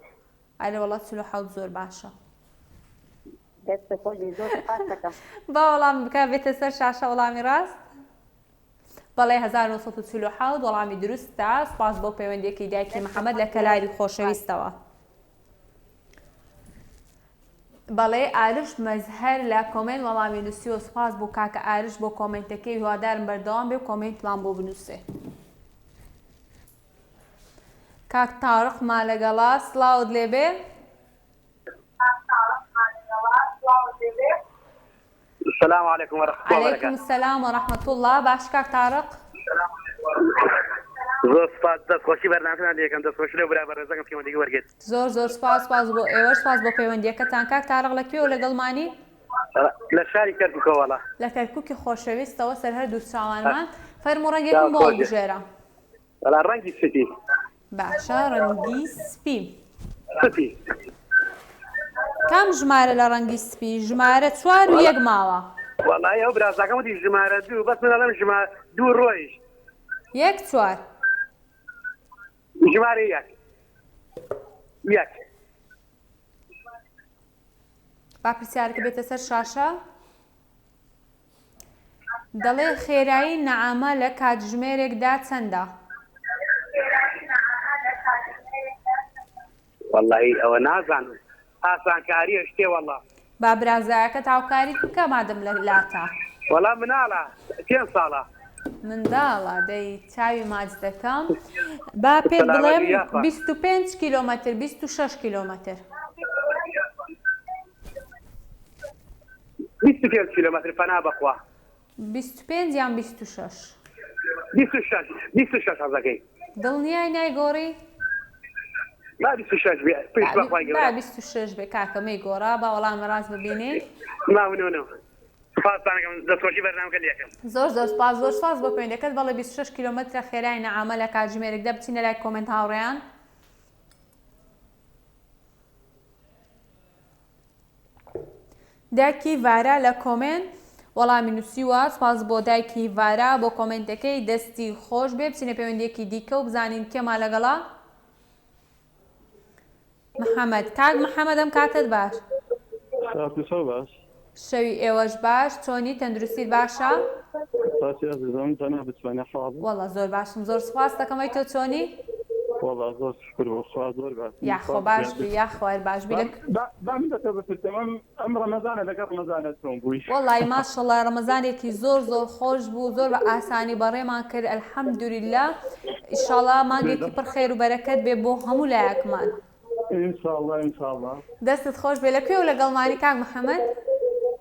ئەرێ وەڵا 47 زۆر باشە. دەست خۆش بێ زۆر سوپاس دەکەم. با وەڵام بکە بێتە سەر شاشە وەڵامی ڕاست. بەڵێ 1947 وەڵامی دروستە سوپاس بۆ پەیوەندیەکەی دایکی محەممەد لە کەلاری خۆشەویستەوە. بەڵێ ئارش مەزهەر لە کۆمێنت وەڵامی نووسیوە سوپاس بۆ کاکە ئارش بۆ کۆمێنتەکەی هیوادارم بەردەوام بێ و کۆمێنتمان بۆ بنووسێ. کاک تارقمان لەگەڵە سڵاوت لێبێ. السلام علیکم ورحمة الله علیکم وبرکاته السلام ورحمة الله باش کاک تارق زۆر سپاس دەست خۆشی بەرنامەکەتان لێ یەکەم دەست خۆشی لەو برا بەڕێزەکەم پەیوەندیەکەی وەرگرت زۆر زۆر سپاس سپاس بۆ ئێوەش سپاس بۆ پەیوەندیەکەتان کاک تارق لە کوێوە لەگەڵمانی؟ لە شاری کەرکوکەوە وەڵا لە کەرکوکی خۆشەویستەوە سەر هەردوو چاوانمان فەرموو ڕەنگێکم بۆ خۆش بێ. هەڵبژێرە وەڵا ڕەنگی سپی. باشە ڕەنگی سپی. سپی. کام ژمارە لە ڕەنگی سپی؟ ژمارە چوار و یەک ماوە. وەڵایی ئەو برازاکەم وتی ژمارە دوو بەس من ئەڵێم ژمارە دوو ڕۆیشت. یەک چوار. ژمارە یەک یەک. با پرسیارەکە بێتە سەر شاشە. دەڵێ خێرایی نەعامە لە کاتژمێرێکدا چەندە؟ وەڵی ئەوە نازانم ئاسانکاریە شتێ وەڵا. با برازایەکەت هاوکاریت بکا مادەم لە لاتە. وەڵا مناڵە پێنج ساڵە. منداڵە دەی چاوی ماچ دەکەم با پێت سەلامەت بڵێم بی یاخوا. 25 کیلۆمەتر 26 کیلۆمەتر. 25 کیلۆمەتر پەنا بەخوا. 25 یان 26؟ 26 26 حەزەکەی. دڵنیای نایگۆڕی؟ با 26 بێ پشت بە خوای با گەورە. 26 بێ کاکە مەیگۆڕە با وەڵامی ڕاست ببینین. ماونۆنم سپاستان ئەکەم دەستخۆشی بەرنامەکە لێکەم. زۆر زۆر سپاس زۆر سپاس بۆ پەیوەندیەکەت بەڵێ 26 کیلۆمەترە خێرای نەعامە لە کاتژمێرێکدا بچینە لای کۆمێنت هاوڕێیان. دایکی ڤارا لە کۆمێنت وەڵامی نووسیوە سوپاس بۆ دایکی ڤارا بۆ کۆمێنتەکەی دەستی خۆش بێ بچینە پەیوەندیەکی دیکە و بزانین کێمان لەگەڵە محەممەد کاک محەممەد ئەم کاتت باش ساعت شەو باش شەوی ئێوەش باش چۆنی تەندروستیت باشە سپاسی ئەزیزم جەنابت چۆنی حاڵ وەڵا زۆر باشم زۆر سوپاس دەکەم ئەی تۆ چۆنی وەڵا زۆر شکر بۆ خوا زۆر باشم یاخوا باش بی یاخوا هەر باش بی لە با با من لە تۆ بپرسم ئەم ئەم ڕەمەزانە لەگەڵ ڕەمەزانە چۆن بووی وەڵی ماشەڵڵا ڕەمەزانێکی زۆر زۆر خۆش بوو زۆر بە ئاسانی بەڕێمان کرد الحمدللە ئیشاڵا مانگێکی پڕ خێر و بەرەکەت بێ بۆ هەموو لایەکمان ئینشاڵڵا ئینشاڵڵا دەستت خۆش بێ لە کوێوە لەگەڵمانی کاک محەممەد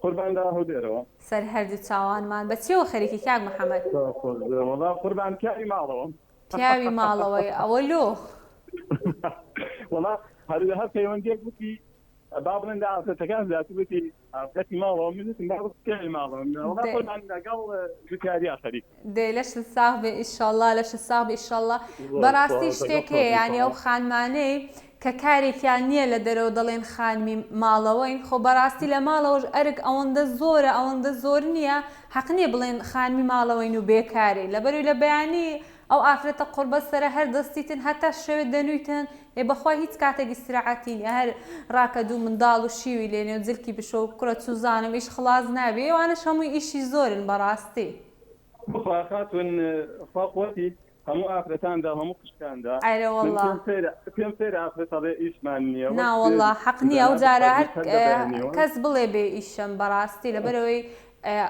قوربان لە هەولێرەوە سەر هەردوو چاوانمان بە چیەوە خەریکی کاک محەممەد خۆش بێ وەڵا قوربان پیاوی ماڵەوەم پیاوی ماڵەوەی ئەوە لۆ وەڵا هەر هەر پەیوەندیەک وتی با بڵێن لە ئافرەتەکان زیاتر وتی ئافرەتی ماڵەوە من وتم با پیاوی ماڵەوەم وەڵا خۆمان لەگەڵ جوتیاریا خەریک دەی لەشت ساغ بێ ئیشەڵا لەشت ساغ بێ ئیشەڵا بەڕاستی شتێک هەیە یانی ئەو خانمانەی کە کارێکیان نییە لە دەرەوە دەڵێن خانمی ماڵەوەین خۆ بەڕاستی لە ماڵەوەش ئەرک ئەوەندە زۆرە ئەوەندە زۆر نییە حەق نییە بڵێن خانمی ماڵەوەین و بێکارین لەبەروی لە بەیانی. ئەو ئافرەتە قوڕبەسەرە هەر دەستیتن هەتا شەوێ دەنوویتن ئێ بەخوا هیچ کاتێک ئیسراحەتی نیە هەر ڕاکە دوو منداڵ و شیوی لێنێ و جلکی بشۆ و کوڕە چوزانم ئیش خڵاس نابی ئێوانەش هەمووی ئیشی زۆرن بەڕاستی. بخوا خاتون خوا قوەتی هەموو ئافرەتان دا و هەموو خوشکان دا ئەرێ من وەڵا. پێم سەیرە پێم سەیرە ئافرەت ئەڵێ ئیشمان نیە نا وەک وەڵا حەق نیە ئەو جەنابت جارە هەر فەرمووت هەر لە بەیانیەوە. کەس بڵێ بێ ئیشم بەڕاستی لەبەرئەوەی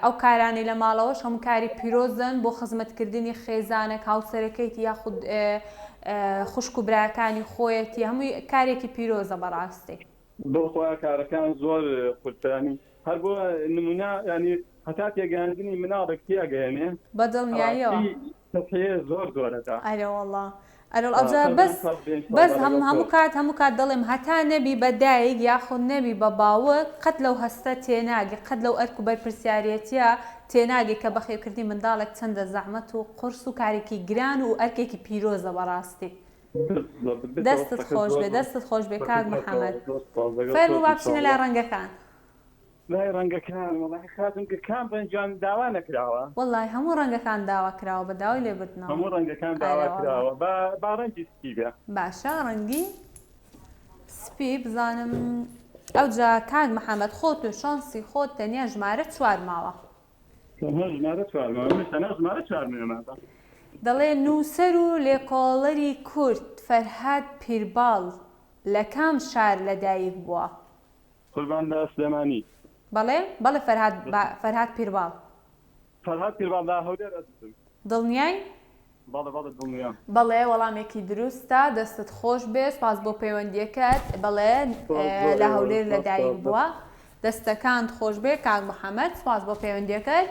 ئەو کارانەی لە ماڵەوەش هەموو کاری پیرۆزن بۆ خزمەتکردنی خێزانەک هاوسەرەکەیتی یاخود خوشک و براکانی خۆیەتی هەمووی کارێکی پیرۆزە بەڕاستی. بەخوا کارەکان زۆر قورسە یانی هەر بۆ نمونە یانی هەتا تێگەیاندنی مناڵێک تێگەیەنێ بە دڵنیاییەوە. بەڕاستی تەزحیە زۆر زۆرەکە. ئەرێوەڵا ئەرێ ئەوجا بەس بەس هەموو کات هەموو کات دەڵێم هەتا نەبی بە دایک یاخود نەبی بە باوک قەت لەو هەستە تێناگەی قەت لەو ئەرک و بەرپرسیارێتیە تێناگەی کە بەخێوکردنی منداڵێک چەندە زەحمەت و قورس و کارێکی گران و ئەرکێکی پیرۆزە بەڕاستی. دەستت خۆش بێ دەستت خۆش بێ کاک محەمەد فەرموو با بچینە لای ڕەنگەکان. لای ڕەنگەکان وەڵاهی خاتون کە کام ڕەنگیان داوا نەکراوە؟ وەڵاهی هەموو ڕەنگەکان داوا کراوە بە داوای لێبردنەوە. هەموو ڕەنگەکان داوا کراوە با با ڕەنگی سپی بێ. باشە ڕەنگی سپی بزانم ئەوجا کاک محەمەد خۆت و شانسی خۆت تەنیا ژمارە چوار ماوە. تەنها ژمارە چوار ماوە منیش تەنها ژمارە چوارم هێناوە. دەڵێ نووسەر و لێکۆڵەری کورد فەرهاد پیرباڵ لە کام شار لەدایک بووە؟ قوربان لە سلێمانی. بەڵێ بەڵێ فەرهاد فەرهاد پیرباڵ. فەرهاد پیرباڵ لە هەولێر ئەزیزم. دڵنیای؟ بەڵێ بەڵێ دڵنیام. بەڵێ وەڵامێکی دروستە دەستت خۆش بێ سوپاس بۆ پەیوەندیەکەت بەڵێ لە هەولێر لە دایک بووە دەستەکانت خۆش بێ کاک محەمەد سوپاس بۆ پەیوەندیەکەت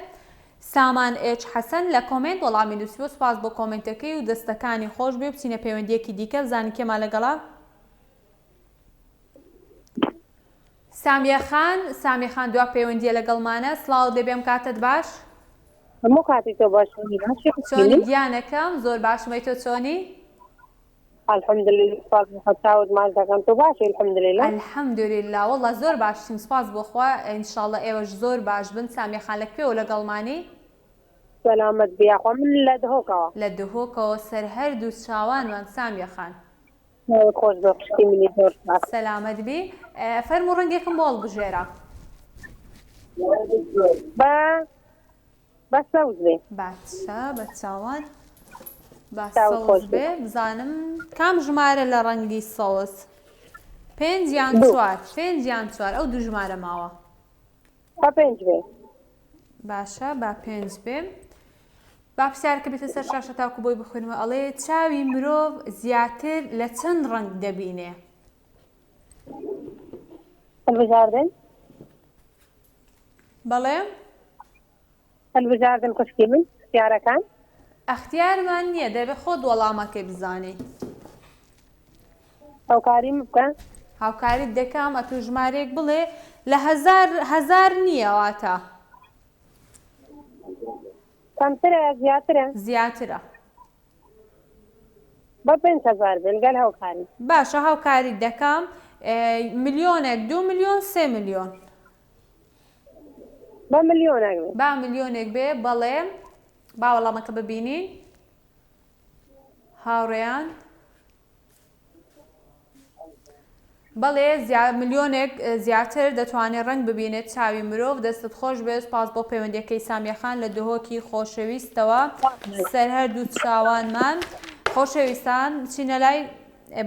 سامان ئێچ حەسەن لە کۆمێنت وەڵامی نووسیوە سوپاس بۆ کۆمێنتەکەی و دەستەکانی خۆش بێ بچینە پەیوەندیەکی دیکە بزانین کێمان لەگەڵە سامیە خان سامیە خان دوا پەیوەندیە لەگەڵمانە سڵاوت لێبێ ئەم کاتەت باش. هەموو کاتی تۆ باش چۆنی گیانەکەم زۆر باشم ئەی تۆ چۆنی؟ الحمدللە سوپاس بۆ خوا چاوت ماچ دەکەم تۆ باشی الحمدللە. الحمدللە وەڵا زۆر باشین سوپاس بۆ خوا ان شاءاللە ئێوەش زۆر باش بن سامیە خان لە کوێوە لەگەڵمانی؟ سەلامەت بی یاخوا من لە دهۆکەوە. لە دهۆکەوە سەر هەردوو چاوانمان سامیە خان. چاوت خۆش بێ خوشکی منی زۆر سوپاس. سەلامەت بی فەرموو ڕەنگێکم بۆ هەڵبژێرە. با با سەوز بێ. باشە بە چاوان با سەوز بێ بزانم کام ژمارە لە ڕەنگی سەوز پێنج یان چوار پێنج یان چوار ئەو دوو ژمارە ماوە. با پێنج بێ. باشە با پێنج بێ. با پرسیارەکە بێتە سەر شاشە تاکو بۆی بخوێنمەوە ئەڵێ چاوی مرۆڤ زیاتر لە چەند ڕەنگ دەبینێ؟ هەڵبژاردن بەڵێ هەڵبژاردن خوشکی من پرسیارەکان ئەختیارمان نییە دەبێ خۆت وەڵامەکەی بزانی هاوکاریم بکە هاوکاریت دەکەم ئەتوو ژمارەیەک بڵێ لە هەزار هەزار نییە واتە کەمترە یا زیاترە؟ زیاترە. با 5000 بێ لەگەل هاوکاری. باشە هاوکاریت دەکەم ملیۆنێک دوو ملیۆن سێ ملیۆن. با ملیۆنێک بێ. با ملیۆنێک بێ بەڵێ با وەڵامەکە ببینین هاوڕێیان. بەڵێ ملیۆنێک زیاتر دەتوانێت ڕەنگ ببینێت چاوی مرۆڤ دەستت خۆش بێت سوپاس بۆ پەیوەندیەکەی سامیە خان لە دهۆکی خۆشەویستەوە سەر هەردوو چاوانمان خۆشەویستان بچینە لای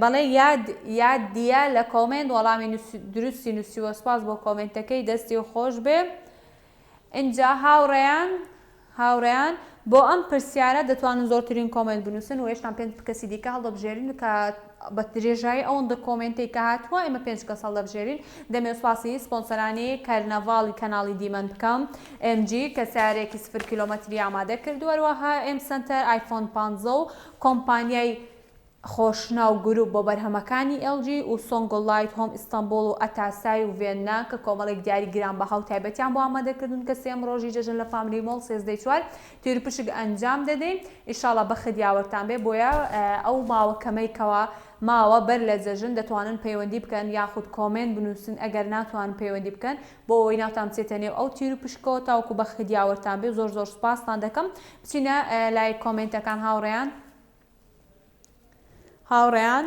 بەڵێ یاد یاد دیە لە کۆمێنت وەڵامی دروستی نووسیوە سوپاس بۆ کۆمێنتەکەی دەستی خۆش بێ ئینجا هاوڕێیان هاوڕێیان بۆ ئەم پرسیارە دەتوانن زۆرترین کۆمێنت بنووسن و هێشتان پێنج کەسی دیکە هەڵدەبژێرین کە بە درێژایی ئەوەندە کۆمێنتەی کە هاتووە ئێمە پێنج کەس هەڵدەبژێرین دەمێ سوپاسی سپۆنسەرانی کەرنەڤاڵی کەناڵی دیمەن بکەم MG کە سیارەیەکی سفر کیلۆمەتری ئامادە کردووە هەروەها ئێم سەنتەر ئایفۆن 15 و کۆمپانیای خۆشناو گروپ بۆ بەرهەمەکانی ئێڵ جی و سۆنگڵ لایت هۆم ئیستەنبوڵ و ئەتاسای و ڤێننا کە کۆمەڵێک دیاری گرانبەها و تایبەتیان بۆ ئامادەکردوون کە سێیەم ڕۆژی جەژن لە فاملی مۆڵ سێزدەی چوار تیروپشک ئەنجام دەدەین ئیشاڵا بەخت یاوەرتان بێ بۆیە ئەو ماوە کەمەی کەوا ماوە بەر لە جەژن دەتوانن پەیوەندی بکەن یاخود کۆمێنت بنووسن ئەگەر ناتوانن پەیوەندی بکەن بۆ ئەوەی ناوتان بچێتە نێو ئەو تیروپشکەوە تاوەکو بەخت یاوەرتان بێ زۆر زۆر سوپاستان دەکەم بچینە لای کۆمێنتەکان هاوڕێیان. هاوڕێیان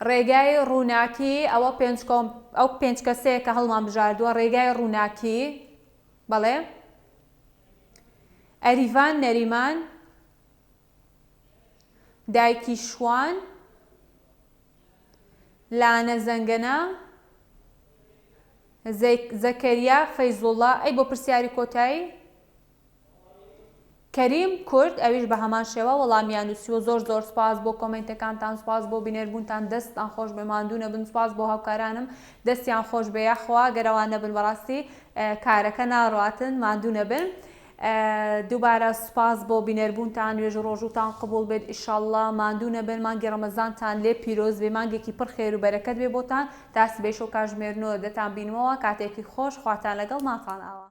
ڕێگای ڕووناکی ئەوە پێنج کۆم ئەو پێنج کەسەیە کە هەڵمان بژاردووە ڕێگای ڕووناکی بەڵێ ئەریڤان نەریمان دایکی شوان لانە زەنگەنە زەکەریا فەیزوڵا ئەی بۆ پرسیاری کۆتایی کەریم کورد ئەویش بە هەمان شێوە وەڵامیان نووسیوە زۆر زۆر سوپاس بۆ کۆمێنتەکانتان سوپاس بۆ بینەربوونتان دەستتان خۆش بێ ماندوو نەبن سوپاس بۆ هاوکارانم دەستیان خۆش بێ یاخوا گەر ئەوان نەبن بەڕاستی کارەکە ناڕواتن ماندوو نەبن دووبارە سوپاس بۆ بینەربوونتان نوێژ و ڕۆژووتان قبوڵ بێت ئیشەڵڵا ماندوو نەبن مانگی ڕەمەزانتان لێ پیرۆز بێ مانگێکی پڕ خێر و بەرەکەت بێ بۆتان تا سبەی شەو کاژمێر نۆ دەتان بینمەوە کاتێکی خۆش خواتان لەگەڵ ماڵتان ئاوا.